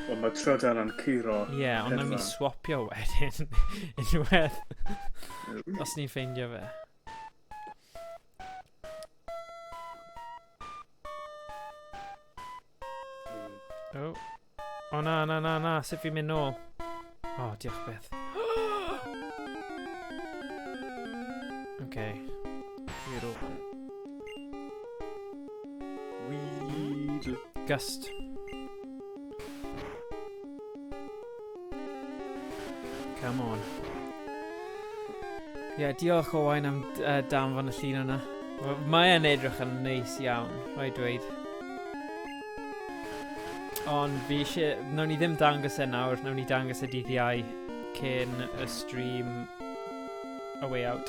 Wel, mae trydan yn curo. Ie, yeah, ond nawn ni swapio wedyn. Unwaith. Os ni'n ffeindio fe. Oh. O na, na, na, na, sut fi'n mynd nôl? O, oh, diolch beth. Okay. Weedle. Weedle. Gust. Come on. Ie, yeah, diolch Owain am danfon y llun yna. Mae e'n edrych yn neis iawn, rhaid dweud. Ond fi eisiau... Nawn ni ddim dangos e nawr, nawn ni dangos e dydd Iau cyn y stream A Way Out.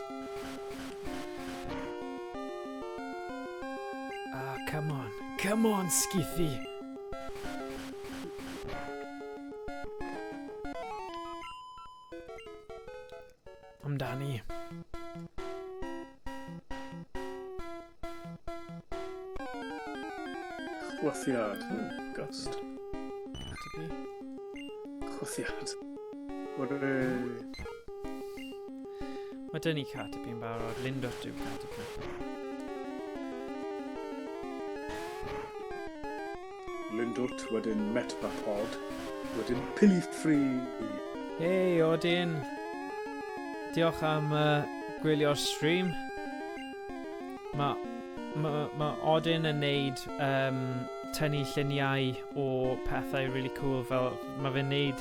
Ah, come on. Come on, Skithy! Amdani. Chwythiad. Gust. Chwythiad. Hwrê. Mae dyn ni Caterpie yn barod. Lindot yw Caterpie. Lindot, wedyn Metapod, wedyn Pilifree. Hey, Odin. Diolch am gwylio'r stream. Mae Odin yn neud tynnu lluniau o pethau really cool, fel mae fe'n neud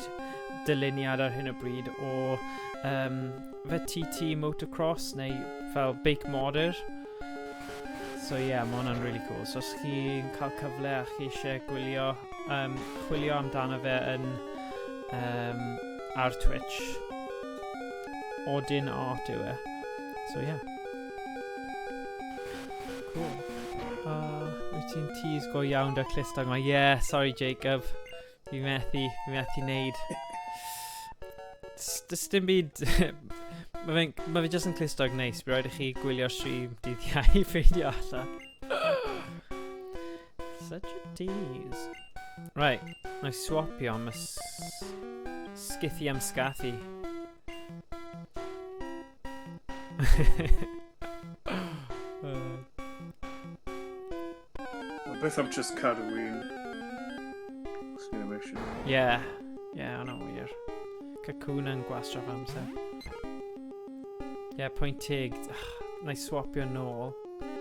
dyluniad ar hyn o bryd o fe TT motocross neu fel beic modur. So yeah, mae hwnna'n really cool. So os chi'n cael cyfle a chi eisiau gwylio, chwilio amdano fe yn ar Twitch, Odin Art yw e. So yeah. Cool. Wyt ti'n tease go iawn da clustog yma? Yeah, sorry Jacob. Fi methu neud. Does dim byd... Mae fe jyst yn clustog neis. Bydd rhaid i chi gwylio'r stream dydd Iau i ffeindio allan. Such a tease. Right, na i swapio am y Skithy am Scathy. Well, beth am just cadw un? Os ni ddim eisiau. Yeah, yeah, hwnna'n wir. Kakuna yn gwastraff amser. Yeah, pwynt teg. Na i swapio nôl.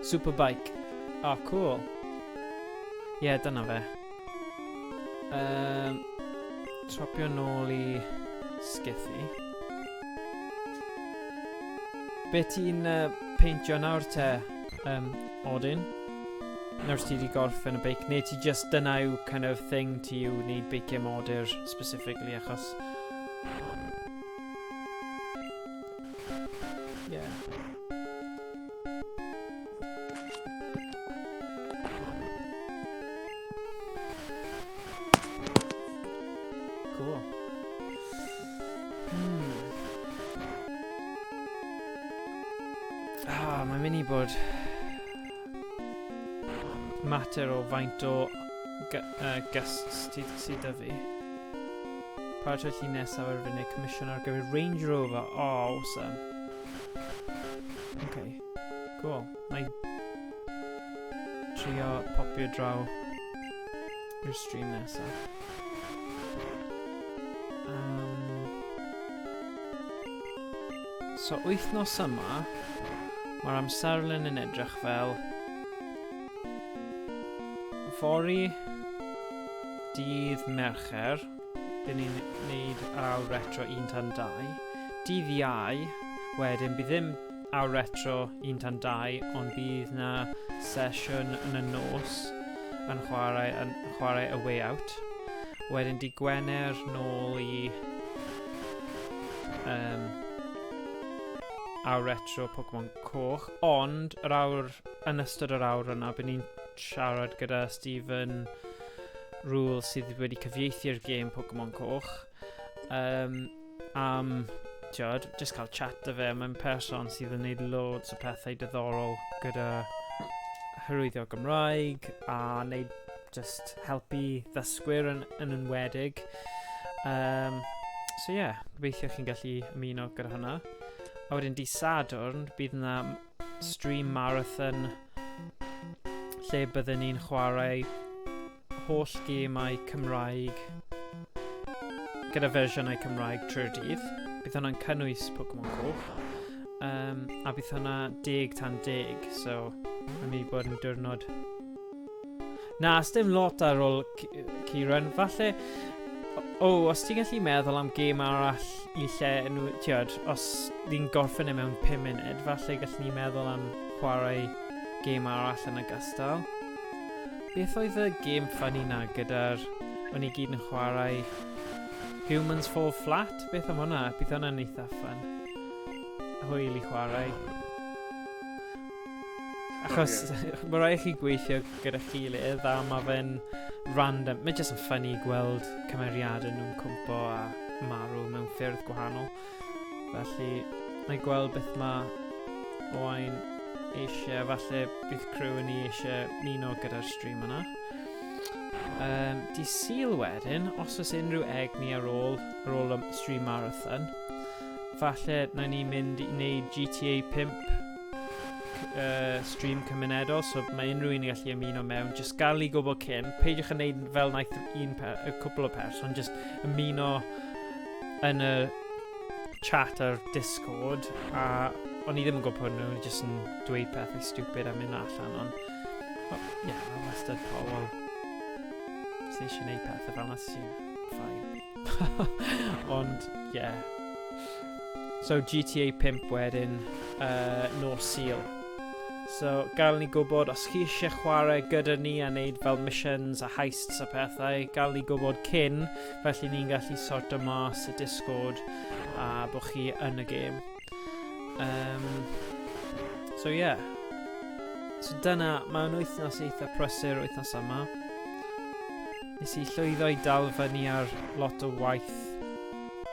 Superbike. Oh, cool. Yeah, dyna fe. Swapio nôl i Skithy. Be ti'n peintio nawr te, Odin? Nawr ti wedi gorffen y beic, neu ti just dyna yw kind of thing ti yw wneud beiciau modur specifically achos... Yeah. Cool. Ah, mae'n mynd i bod mater o faint o gusts sydd 'da fi. Paratoi llun nesaf ar y funud, comisiwn ar gyfer Range Rover. Oh, awesome. Okay, cool. Na i trio popio draw i'r stream nesaf. So wythnos yma, mae'r amserlen yn edrych fel fory dydd Mercher, dyn ni'n neud awr retro 1 tan 2. Dydd Iau, wedyn bydd ddim awr retro 1 tan 2, ond bydd na sesiwn yn y nos yn chwarae, yn chwarae A Way Out. Wedyn di Gwener nôl i awr retro Pokemon Coch, ond yr awr, yn ystod yr awr yna, bydd ni'n siarad gyda Stephen Rule sydd wedi cyfieithu'r gêm Pokemon Coch am, tiod, just cael chat 'da fe. Mae'n person sydd yn gwneud loads o pethau diddorol gyda hyrwyddo Gymraeg a wneud just helpu ddysgwyr yn enwedig. So yeah, gobeithio chi'n gallu ymuno gyda hwnna. A wedyn di Sadwrn, bydd yna stream marathon lle byddwn ni'n chwarae holl gemau Cymraeg gyda fersiynau Cymraeg trwy'r dydd. Bydd hwnna'n cynnwys Pokemon Coch. A bydd hwnna 10 tan 10, so mae'n mynd i bod yn diwrnod. Na, dim lot ar ôl Kieran. Falle, o, oh, os ti'n gallu meddwl am gêm arall i lle nhw, tiod, os ni'n gorffen e mewn 5 munud, falle gallwn ni meddwl am chwarae gêm arall yn ogystal. Beth oedd y gêm funny na gyda'r... O'n i gyd yn chwarae Humans Fall Flat? Beth am hwnna? Bydd hwnna'n eitha fun. Hwyl i chwarae. Achos mae rhaid chi gweithio gyda gilydd a mae fe'n random. Mae jyst yn funny gweld cymeriadau nhw'n cwmpo a marw mewn ffyrdd gwahanol. Felly, na i gweld beth mae Owain eisiau, falle bydd crew ni eisiau ymuno gyda'r stream yna. Di Sul wedyn, os oes unrhyw egni ar ôl y stream marathon, falle na ni mynd i wneud GTA 5 stream cymunedol, so mae unrhyw un yn gallu ymuno mewn. Just gael i gwybod cyn, peidiwch yn neud fel wnaeth y cwpl o person, just ymuno yn y chat ar Discord, a o'n i ddim yn gwybod pwy nhw, o'n i just yn dweud pethau stupid a mynd allan, ond oh, yeah, mae wastad pobl sydd eisiau gwneud pethau fel yna sy'n fine. Ond, yeah. So, GTA 5 wedyn, nos Sul. So, gael ni gwybod, os chi eisiau chwarae gyda ni a wneud fel missions a heists a pethau, gael ni gwybod cyn, felly ni'n gallu sorto mas y Discord a bod chi yn y gêm. So yeah. So dyna, mae'n wythnos eitha prysur wythnos yma. Nes i llwyddo i dal fyny ar lot o waith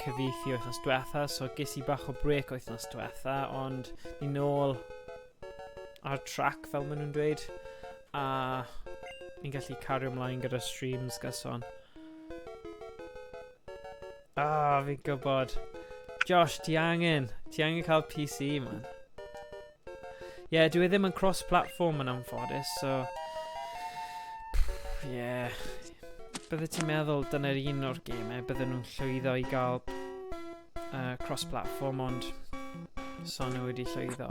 cyfieithu wythnos diwetha, so ges i bach o break wythnos diwetha, ond ni nôl ar track fel maen nhw'n dweud, a ni'n gallu cario ymlaen gyda streams gyson. Ah, fi'n gwybod. Josh, ti angen. Ti angen cael PC, man. Ie, yeah, dwi e ddim yn cross-platform yn anffodus, so... Ie. Yeah. Bydde ti'n meddwl dyna'r un o'r gemau, bydden nhw'n llwyddo i gael cross-platform, ond so nhw wedi llwyddo.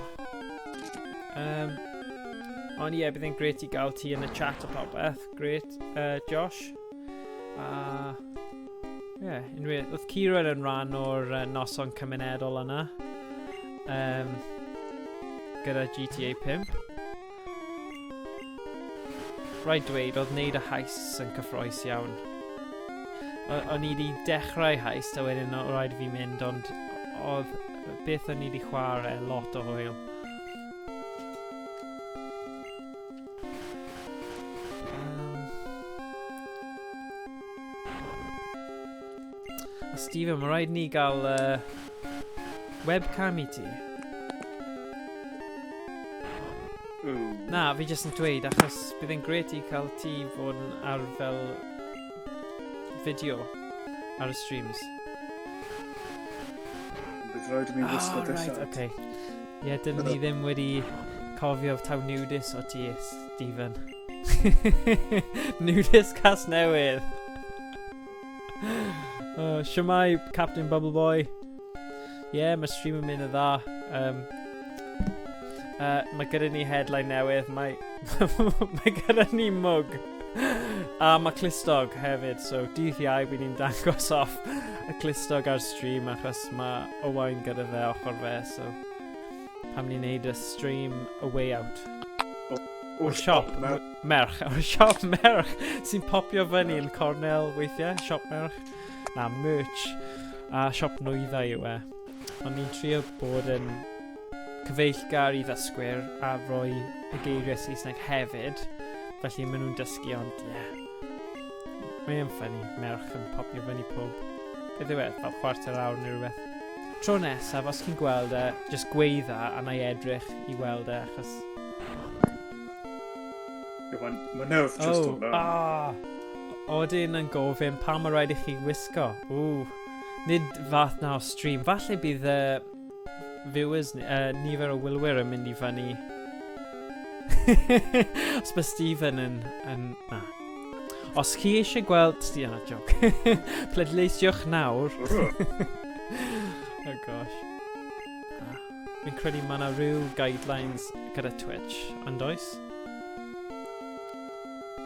Ond ie, yeah, bydd e'n grêt i gael ti yn y chat o popeth. Grêt, Josh. A ie, yeah, unrhyw, oedd Kieran yn rhan o'r noson cymunedol yna gyda GTA 5. Rhaid dweud, oedd wneud y heists yn cyffroes iawn. O'n i wedi dechrau heist a wedyn o rhaid i fi mynd, ond oedd beth o'n i wedi chwarae lot o hwyl. A Stephen, mae rhaid ni gael webcam i ti. Ooh. Na, fi jyst yn dweud, achos bydd e'n grêt i cael ti fod yn ar fel fideo ar y streams. Bydd rhaid i mi wisgo Oh, right, dillad. Okay. Ie, yeah, dyn ni ddim wedi cofio taw nudist o ti, Stephen. Nudist Casnewydd. Oh, Shwmae, Captain Bubble Boy. Ie, Ie, yeah, mae stream yn mynd yn dda. Mae gyda ni headline newydd, mae gyda ni mwg. A mae clustog hefyd, so dydd Iau bydd ni'n dangos off y clustog ar stream achos mae Owain gyda fe ochr fe, so pam ni'n neud y stream A Way Out. O'r siop merch, o'r siop merch sy'n popio fyny yn cornel weithiau, siop merch. Na, merch a siop nwyddau yw e. Ond ni'n trio bod yn cyfeillgar i ddysgwyr a rhoi y geiriau Saesneg hefyd. Felly maen nhw'n dysgu, ond ie. Yeah. Mae'n funny, merch yn popio fyny pob. Beth yw e, fel chwarter awr neu rhywbeth. Tro nesaf, os chi'n gweld e, just gweidda a na i edrych i weld e, achos. Mae nerf just oh, ah, Odyn yn gofyn pam mae rhaid i chi wisgo. Ww, nid fath na o stream. Falle bydd viewers, nifer o wylwyr yn mynd i fyny. Os mae Stephen yn. Na. Os chi eisiau gweld. Stephen, na, joke. Pleidleisiwch nawr. Oh gosh. Ah, fi'n credu mae yna rhyw guidelines gyda Twitch, ond oes?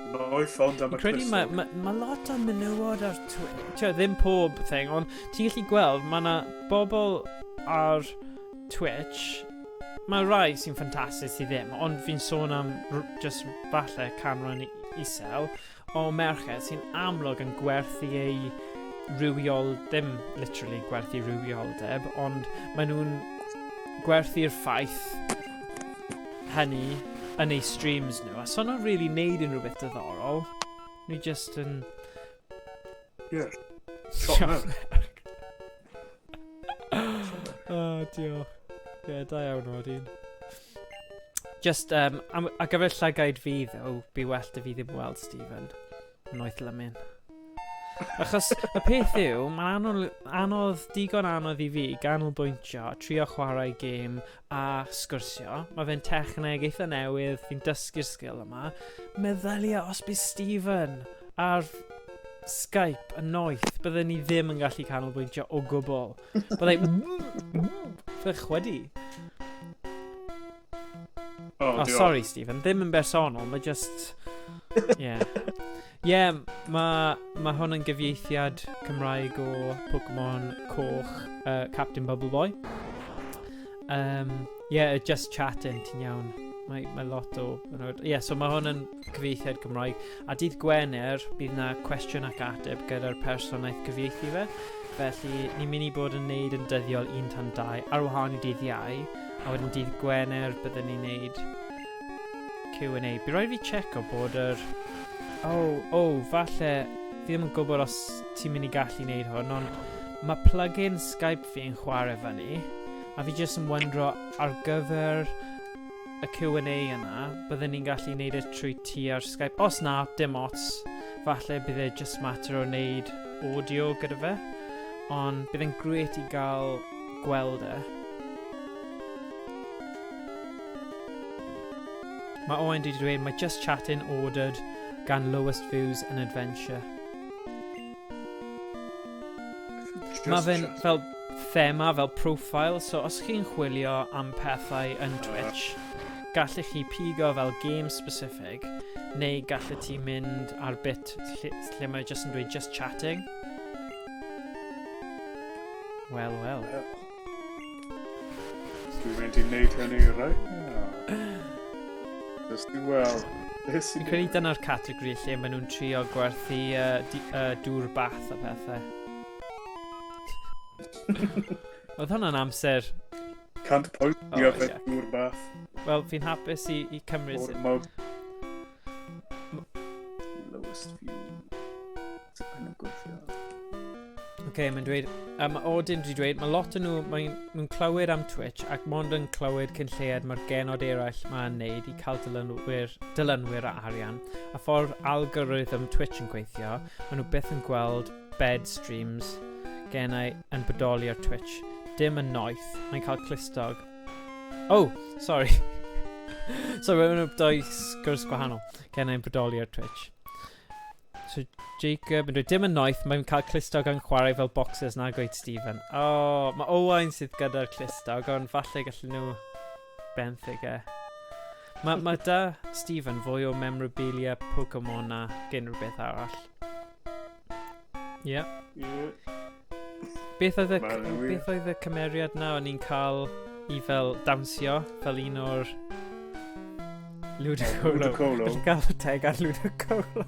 Noeth ond am y Fi'n credu mae lot o menywod ar Twitch. Tio, ddim pob thing, ond ti'n gallu gweld, mae yna bobl ar Twitch, mae rai sy'n ffantastig sydd ddim, ond fi'n sôn am just falle canran isel o merched sy'n amlwg yn gwerthu eu rhywiol, ddim literally gwerthu rhywioldeb, ond maen nhw'n gwerthu'r ffaith hynny yn eu streams nhw. A so nhw'n really neud unrhyw beth diddorol. Nhw just yn. Ie. Siop merch. Oh, diolch. Ie, yeah, da iawn, Odin. Just, ar gyfer llygaid fi, ddo, by well dy fi ddim weld Stephen. Noeth lymin. Achos y peth yw, mae'n anodd, anodd, digon anodd i fi ganolbwyntio, trio chwarae gêm a sgwrsio. Mae fe'n techneg eitha newydd, fi'n dysgu'r sgil yma. Meddylia os bydd Stephen ar Skype yn noeth, bydden ni ddim yn gallu canolbwyntio o gwbl. Byddai Byddai chwydu. Oh, Oh, diolch. sorry, Stephen. Ddim yn bersonol, mae just. Yeah, mae hwn yn gyfieithiad Cymraeg o Pokemon Coch, Captain Bubble Boy. Yeah, just chatting, ti'n iawn. Mae lot o. Yeah, so mae hwn yn cyfieithiad Cymraeg. A dydd Gwener, bydd na cwestiwn ac ateb gyda'r person wnaeth cyfieithu fe. Felly, ni'n mynd i bod yn neud yn dyddiol 1 tan 2, ar wahân i dydd Iau. A wedyn dydd Gwener, byddwn ni'n neud Q&A. Bydd rhaid fi checo bod yr. Oh, falle. Fi ddim yn gwybod os ti'n mynd i gallu neud hwn, ond mae plug-in Skype fi yn chwarae fyny, a fi jyst yn wyndro ar gyfer y Q&A yna, byddwn ni'n gallu neud e trwy ti ar Skype. Os na, dim ots. Falle bydd e just matter o wneud audio gyda fe. Ond bydd e'n grêt i gael gweld e. Mae Owen wedi dweud, mae just chatting ordered gan lowest views and adventure. Just Mae fe'n chat. fel thema, fel profile, so os chi'n chwilio am pethau yn Twitch, gallech chi pigo fel game specific, neu gallet ti mynd ar bit lle mae just yn dweud just chatting. Wel, wel. Dwi'n mynd i wneud hynny right now. Just i weld. Beth sy'n Fi'n credu dyna'r categori lle maen nhw'n trio gwerthu dŵr bath a pethau. Oedd hwnna'n amser. Can't point Oh, i yfed ie. dŵr bath Wel, fi'n hapus i cymryd. o'r mug. Lowest view. Sut mae'n gweithio? Oce, okay, mae'n dweud, mae Odin wedi dweud, mae lot o nhw, mae'n nhw'n clywed am Twitch ac mond yn clywed cyn lleied mae'r genod eraill mae'n neud i cael dilynwyr a arian. A ffordd algorithm Twitch yn gweithio, maen nhw byth yn gweld bed streams gennau yn bodoli ar Twitch. Dim yn noeth, mae'n cael clustog. Oh, sorry. Sorry, maen nhw doi sgwrs gwahanol. Gennau yn bodoli ar Twitch. So Jacob yn dweud, dim yn noeth, mae'n cael clustog yn chwarae fel boxers na gweud Stephen. O, oh, mae Owain sydd gyda'r clustog, ond falle gallen nhw benthyg e. Mae da Stephen fwy o memorabilia Pokemon na unrhyw beth arall. Ie. Yeah. Yeah. Beth oedd y cymeriad na o'n i'n cael i fel dawnsio, fel un o'r Ludicolo. Ludicolo. Gallu gael tegan Ludicolo.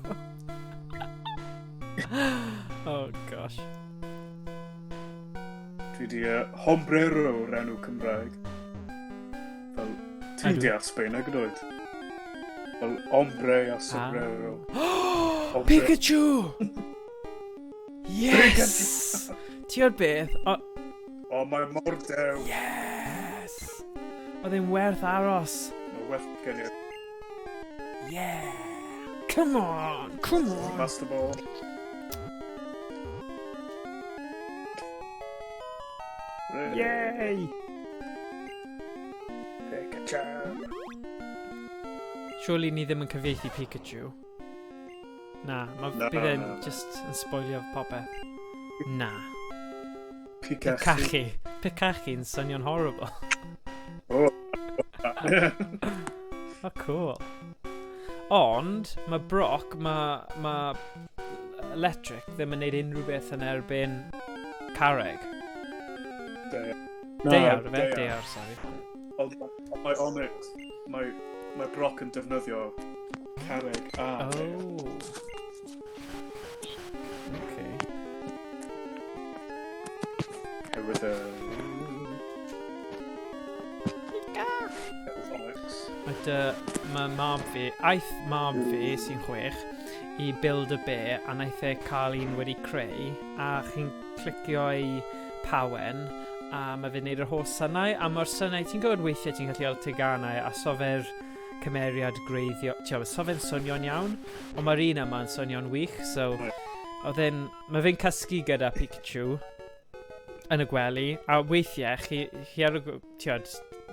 Oh, gosh. Dwi di Hombrero o'r enw Cymraeg. Fel, ti'n deall Sbaeneg yn oed? Fel ombre a sombrero. Ah. Pikachu! Yes! Ti o'r beth? O, oh, mae mor dew. Yes! Oedd e'n werth aros. Mae werth gen i. Yeah! Come on! Come on! Master Ball. Yay! Pikachu! Surely ni ddim yn cyfieithu Pikachu. Na, mae bydd e'n just yn spoilio popeth. Na. Pikachu. Pikachu. Pikachu'n swnio'n horrible. Oh. Oh, cool. Ond, mae Brock, mae Electric ddim yn neud unrhyw beth yn erbyn carreg. Daear. Daear, fe? Daear, sorry. Ond mae Onix, mae Brock yn defnyddio carreg a daear. Oh. Okay. Hefyd Onyx. Mae mab fi, aeth mab fi sy'n 6 i Build a Bear a naeth e cael un wedi creu a chi'n clicio ei pawen a mae fe'n neud yr holl synau a mae'r synau, ti'n gwybod weithiau ti'n gallu cael teganau a so fe'r cymeriad greiddio, ti'n gwybod, so fe'n swnio'n iawn, ond mae'r un yma'n swnio'n wych, so oedd e'n, mae fe'n cysgu gyda Pikachu yn y gwely, a weithiau chi ar y, ti'n gwybod,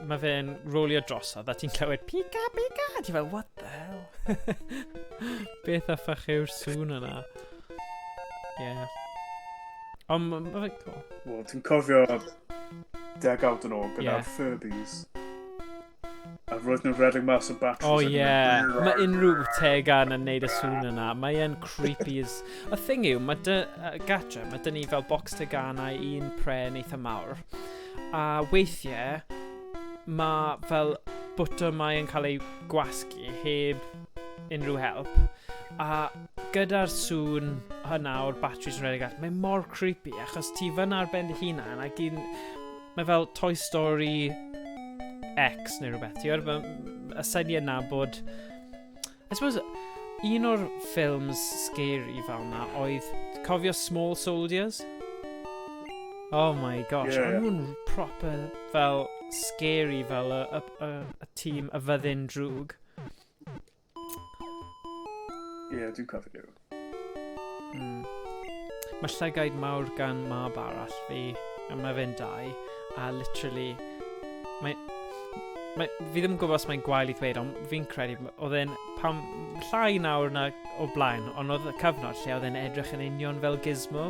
mae fe'n rolio drosodd a ti'n clywed Pika, Pika, a ti'n fel, what the hell? Beth a ffach yw'r sŵn yna? Yeah. Ond ma fe'n cool. Wel, ti'n cofio degawd yn ôl gyda'r Furbies? A roedd nhw'n rhedeg mas o batteries. Oh yeah, mae unrhyw tegan yn neud y sŵn yna. Mae e'n creepy as... Y thing yw, mae dy, gatre, mae dyn ni fel box teganau un pren eitha mawr. A weithiau, mae fel bwtymau yn cael ei gwasgu heb unrhyw help. A gyda'r sŵn hynna o'r batteries yn rhedeg allan, mae mor creepy achos ti fyna ar ben dy hunan ac un... Mae fel Toy Story X neu rhywbeth. Ti'n gwybod, y syniad na bod... I suppose, un o'r ffilms scary fel na oedd... Cofio Small Soldiers? Oh my gosh, Yeah. o'n nhw'n proper fel scary fel y tîm y fyddin drwg. Ie, yeah, dwi'n cofio. Mae llygaid mawr gan mab arall fi, a mae fe'n 2, a literally, fi ddim yn gwybod os mae'n gwael i ddweud, ond fi'n credu, oedd e'n pam llai nawr na o blaen, ond oedd y cyfnod lle oedd e'n edrych yn union fel Gizmo,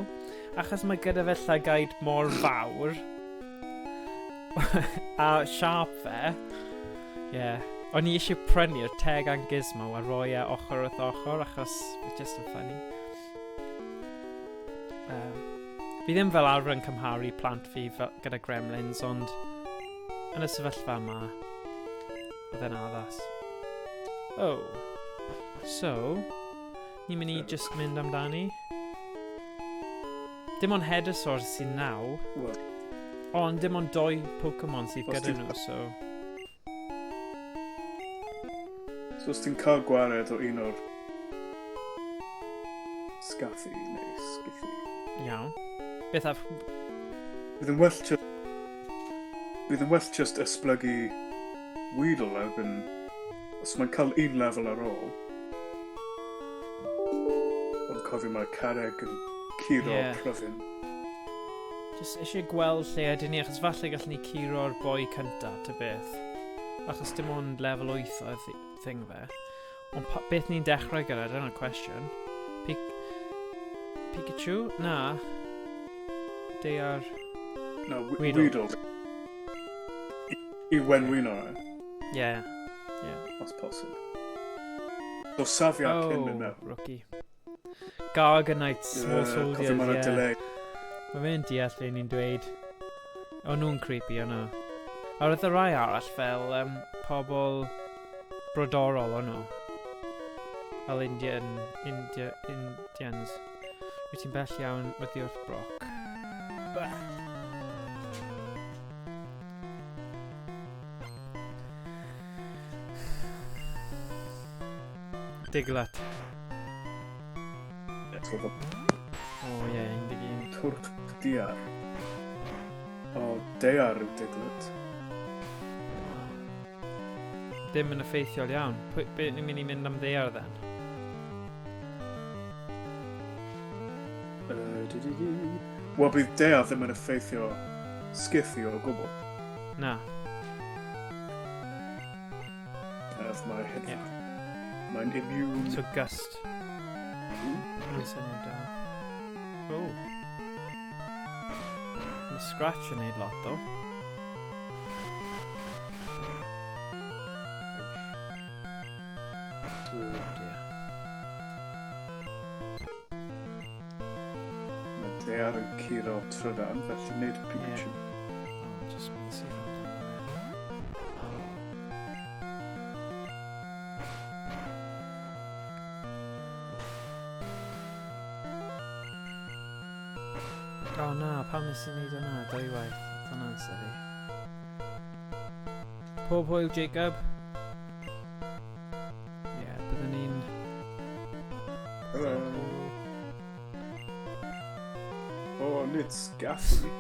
achos mae gyda fe llygaid mor fawr, a siâp fe, yeah. O'n i eisiau prynu'r tegan Gizmo a roi e ochr wrth ochr, achos it's just yn funny. Fi ddim fel arfer yn cymharu plant fi fel, gyda gremlins, ond yn y sefyllfa yma, oedd e'n addas. Oh, so, ni'n mynd i just mynd amdani. Dim ond Hedosaur sy'n 9, Wel, ond dim ond 2 Pokemon sydd Os gyda ti'n- nhw, so... So os ti'n cael gwared o un o'r Scathy neu Skithy. Iawn. Beth af... Bydd yn well just... Bydd yn well just esblygu Weedle erbyn... Os mae'n cael un lefel ar ôl. Ond cofio mae carreg yn curo Ie. pryfyn. Just eisiau gweld lle ydyn ni, achos falle gallwn ni curo'r boi cynta, ty beth. Achos dim ond lefel 8 oedd thing fe. Ond beth ni'n dechrau gyda, dyna'r cwestiwn. Pikachu? Na. Daear. Na, Weedle. Weedle. I wenwyno e, Yeah. os posib. So safiad cyn mynd Oh, mewn. rookie. Gargonite, small Yy, soldiers, Cofio ma' 'na yeah. delay. Mae fe'n deall le ni'n dweud. O'n nhw'n creepy, o'n nhw. A roedd y rai arall fel pobl brodorol o'n nhw. Fel Indians. Wyt ti'n bell iawn oddi wrth Brock. Bah. Diglett. So the O ie, 11. Twrch diar. O, daear yw Diglett. Dim yn effeithiol iawn. Pwy, be ni'n mynd i mynd am ddaear then? Di. Wel, bydd daear ddim yn effeithio Scythu o gwbl. Na. As mae hyn. Ie. Mae'n immune. So gust. Mae'n syniad da. Oh. Mae Scratch yn neud lot ddo. Oh dear. Mae daear yn curo trydan, felly wneud Pikachu. Oh, just mynd syth amdano fe. Oh na, pam nes i wneud hwnna dwywaith? Oedd hwnna'n silly. Pob hwyl, Jacob. Ie, yeah, byddwn ni'n... Hello. O, nid Scaffy.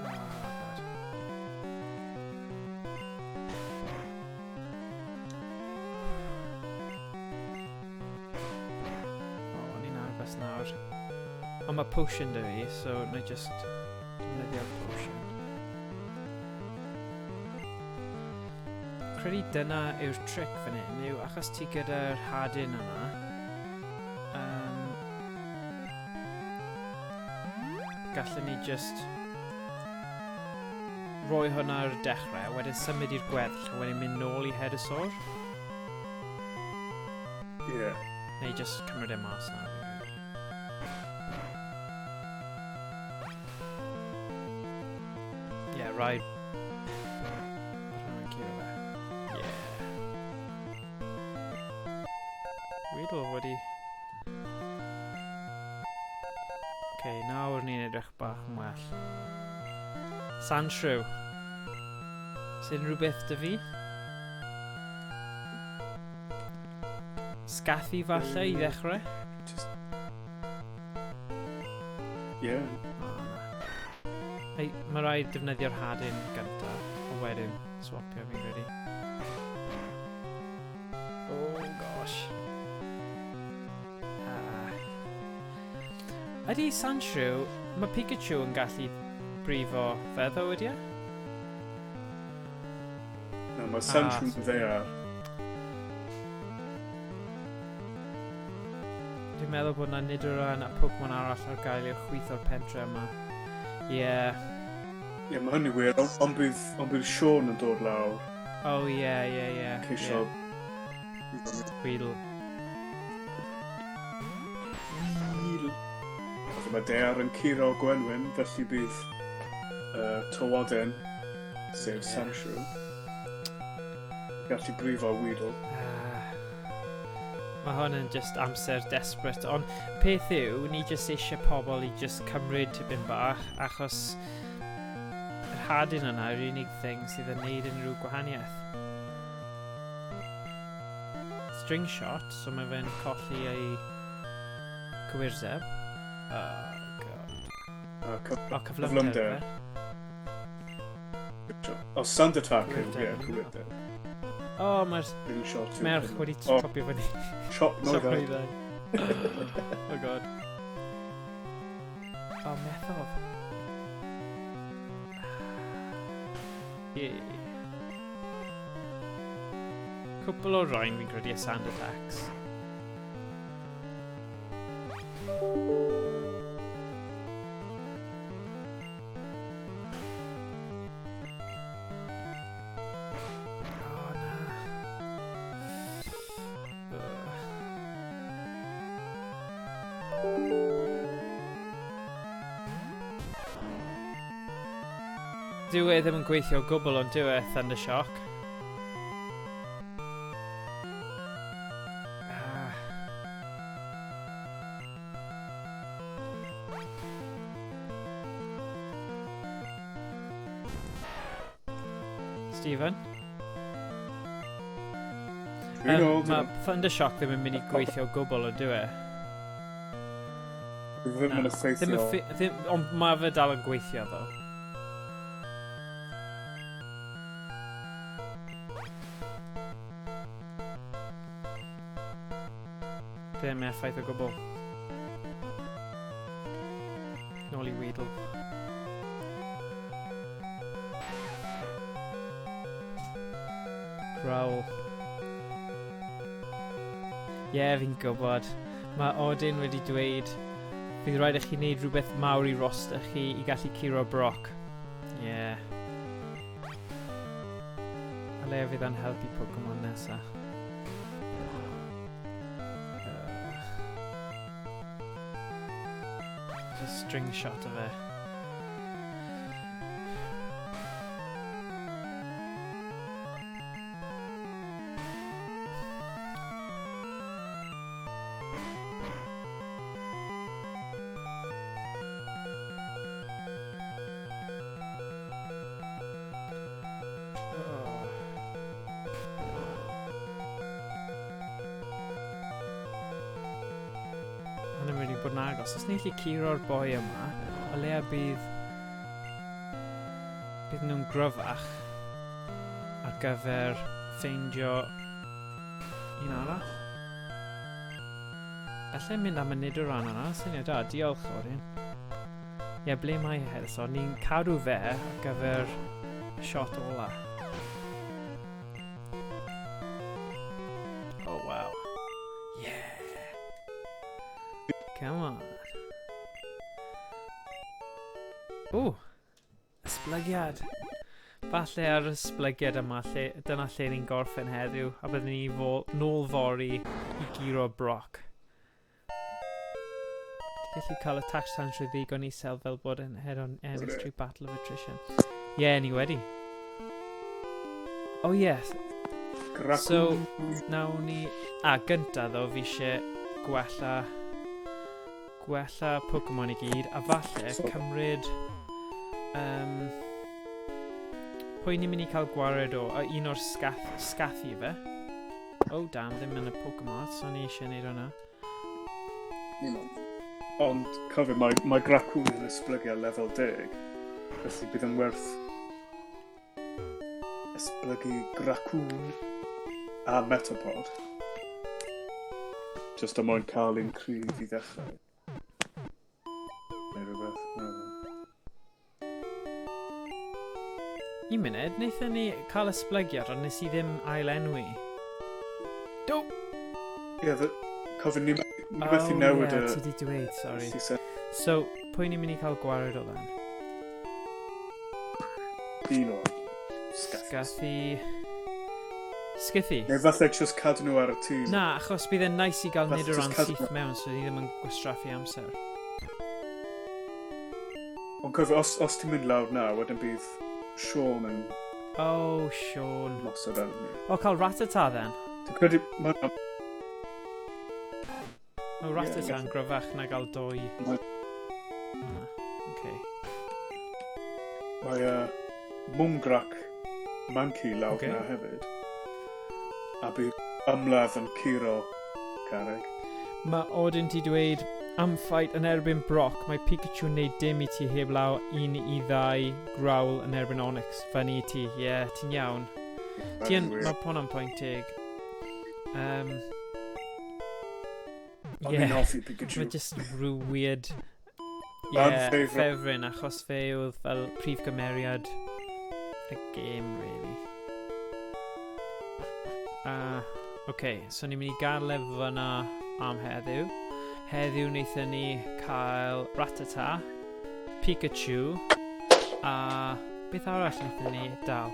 Oh, God. O, o'n i'n agos nawr. Ond mae potion 'da fi, so na i just defnyddio'r potion. Credu dyna yw'r trick fan hyn, yw achos ti gyda'r hadyn yna, gallwn ni just roi hwnna ar y dechrau, a wedyn symud i'r gweddill, a wedyn mynd nôl i Headasaur. Ie. Neu just cymryd e mas nawr. Fi'n credu. Ie, yeah, rhaid. Rhaid curo fe. Ie. Weedle wedi... Ok, nawr ni'n edrych bach yn well. Sandshrew. Sy'n rhywbeth dy fi? Scathy falle i ddechrau? Just... Ie. O, na. Ei, mae rhaid defnyddio'r hadyn gyntaf, a wedyn swapio fi'n credu. Oh gosh. Ah. Ydy Sandshrew, mae Pikachu yn gallu brifo fe ddo ydy e? Na, mae Sandshrew Ah, yn ddaear. Dwi'n meddwl bod na Nidoran a Pokemon arall ar gael i'r chwith o'r pentre yma. Ie. Yeah. Ie, mae hynny wir, ond bydd Sean yn dod lawr, Oh ie, ie, ie. ceisio... Yeah. Weedle. Weedle. Felly mae daear yn curo Gwenwyn, felly bydd Tywoden, sef Ie. Sandshrew, gallu brifo Weedle. Ah. Mae hwn yn just amser desperate, ond peth yw, ni just eisiau pobl i just cymryd tipyn bach, achos yr hadyn yna yw'r unig thing sydd yn neud unrhyw gwahaniaeth. String shot, so mae fe'n colli ei cywirdeb. Oh, God. A O, cyflymder. Cyflymder. Fe. O, Sand Attack yw, Cywirdeb, ie, ie. cywirdeb. O, mae'r String shot yw merch hynny. wedi O, chopio fyny. Chop Chop nwyddau. nwyddau. Oh, God. O, methodd. Yeah. Cwpl o roen fi'n credu y sand attacks. Oh, na. Ugh. Dyw e ddim yn gweithio o gwbl ond dyw e, Thunder Shock. Ah. Stephen? Dwi'n ôl, Mae Thunder Shock ddim yn mynd i gweithio o gwbl ond dyw e. Ddim yn Na. Ddim yn effeithio. ddim, ond mae fe dal yn gweithio, ddo. Ddim effaith o gwbl. Nôl i Weedle. Growl. Ie, yeah, fi'n gwybod. Mae Odin wedi dweud bydd rhaid i chi wneud rhywbeth mawr i roster chi i gallu curo Brock. Ie. Yeah. A le fydd o'n helpu Pokemon nesa. Just string shot o fe. Oh. Hwnna'n mynd i bod yn agos. Os ni'n gallu curo'r boi yma, o leia bydd nhw'n gryfach ar gyfer ffeindio un arall. Allai mynd am y Nidoran yna, syniad da, diolch Orin. Ie, yeah, ble mae e? So, ni'n cadw fe ar gyfer y shot ola. Oh, wow. Yeah. Come on. Ooh, esblygiad. Falle ar y esblygiad yma, lle, dyna lle ni'n gorffen heddiw, a byddwn ni nôl fory i guro Brock. Ti'n gallu cael y tax tan trwy ddigon isel fel bod yn head on ennill trwy Battle of Attrition. Ie, yeah, ni wedi. Oh yes. Gracw. So, nawn ni... A, gynta ddo, fi eisiau gwella Pokemon i gyd, a falle cymryd... Pwy ni'n mynd i cael gwared o? Un o'r scathu fe. Oh, damn, ddim yn y Pokemon, so ni eisiau neud hwnna. Ond, cofio, mae Gracwn yn esblygu ar lefel 10, felly bydd yn werth esblygu Gracwn a Metapod. Just am mwyn cael un cryf i ddechrau. Neu rhywbeth. Un munud, wnaethon ni cael esblygiad, ond nes i ddim ailenwi. Do! Ie, cofio, ni methu newid y... Ti di dweud, sorry. So, pwy ni'n mynd i cael gwared o then? Un o'r Scathy. Scythu? Neu falle just cadw nhw ar y tîm. Na, achos bydd e'n nice i gael Nidoran syth mewn, so ni ddim yn gwastraffu amser. Ond cofio, os ti'n mynd lawr na, wedyn bydd Sean yn... Oh, Sean. Mosod arno ni. O, cael Rattata then. Dwi'n credu... Mae Rattata yn gryfach na gael doi. Okay. Mae Mungrak Mankey lawr na hefyd. A bydd ymladd yn curo carreg. Mae Odin ti dweud, am fight yn erbyn Brock, mae Pikachu yn neud dim i ti heblaw 1 i 2 growl yn erbyn Onix. Fyny i ti, ie, yeah, ti'n iawn. Ti yn, mae hwnna'n pwynt teg. O'n i'n hoffi Pikachu. Mae just rhyw weird... Yeah, ffefryn, achos fe oedd fel prif gymeriad y game, really. OK, so ni'n mynd i gadael e fyna am heddiw. Heddiw wnaethon ni cael Rattata, Pikachu, a beth arall wnaethon ni dal?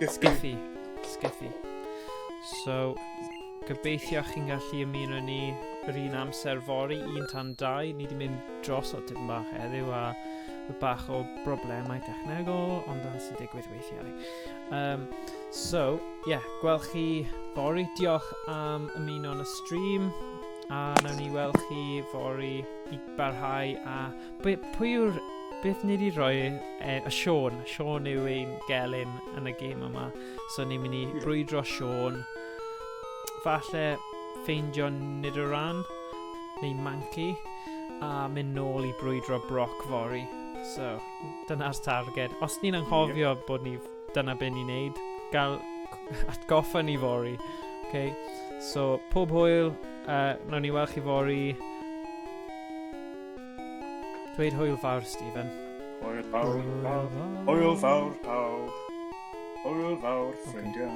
Skiffy. Skiffy. So, gobeithio chi'n gallu ymuno ni yr un amser fory, 1 tan 2. Ni wedi mynd dros o tipyn bach heddiw a bach o broblemau technegol, ond dyna sy'n digwydd weithiau. So, ie, yeah, gweld chi fory. Diolch am ymuno yn y stream. A nawn ni weld chi fory i barhau a... Pwy yw'r... Beth ni wedi rhoi? Y Sean. Sean yw ein gelyn yn y gêm yma. So ni'n mynd i brwydro Sean. Falle ffeindio Nidoran neu Mankey a mynd nôl i brwydro Brock fory. So, dyna'r targed. Os ni'n anghofio bod ni, dyna be ni'n neud, gael atgoffa ni fory. Okay? So, pob hwyl, nawn ni weld chi fory. Dweud hwyl fawr, Stephen. Hwyl fawr, pawb. Hwyl fawr, pawb. Hwyl fawr, ffrindiau.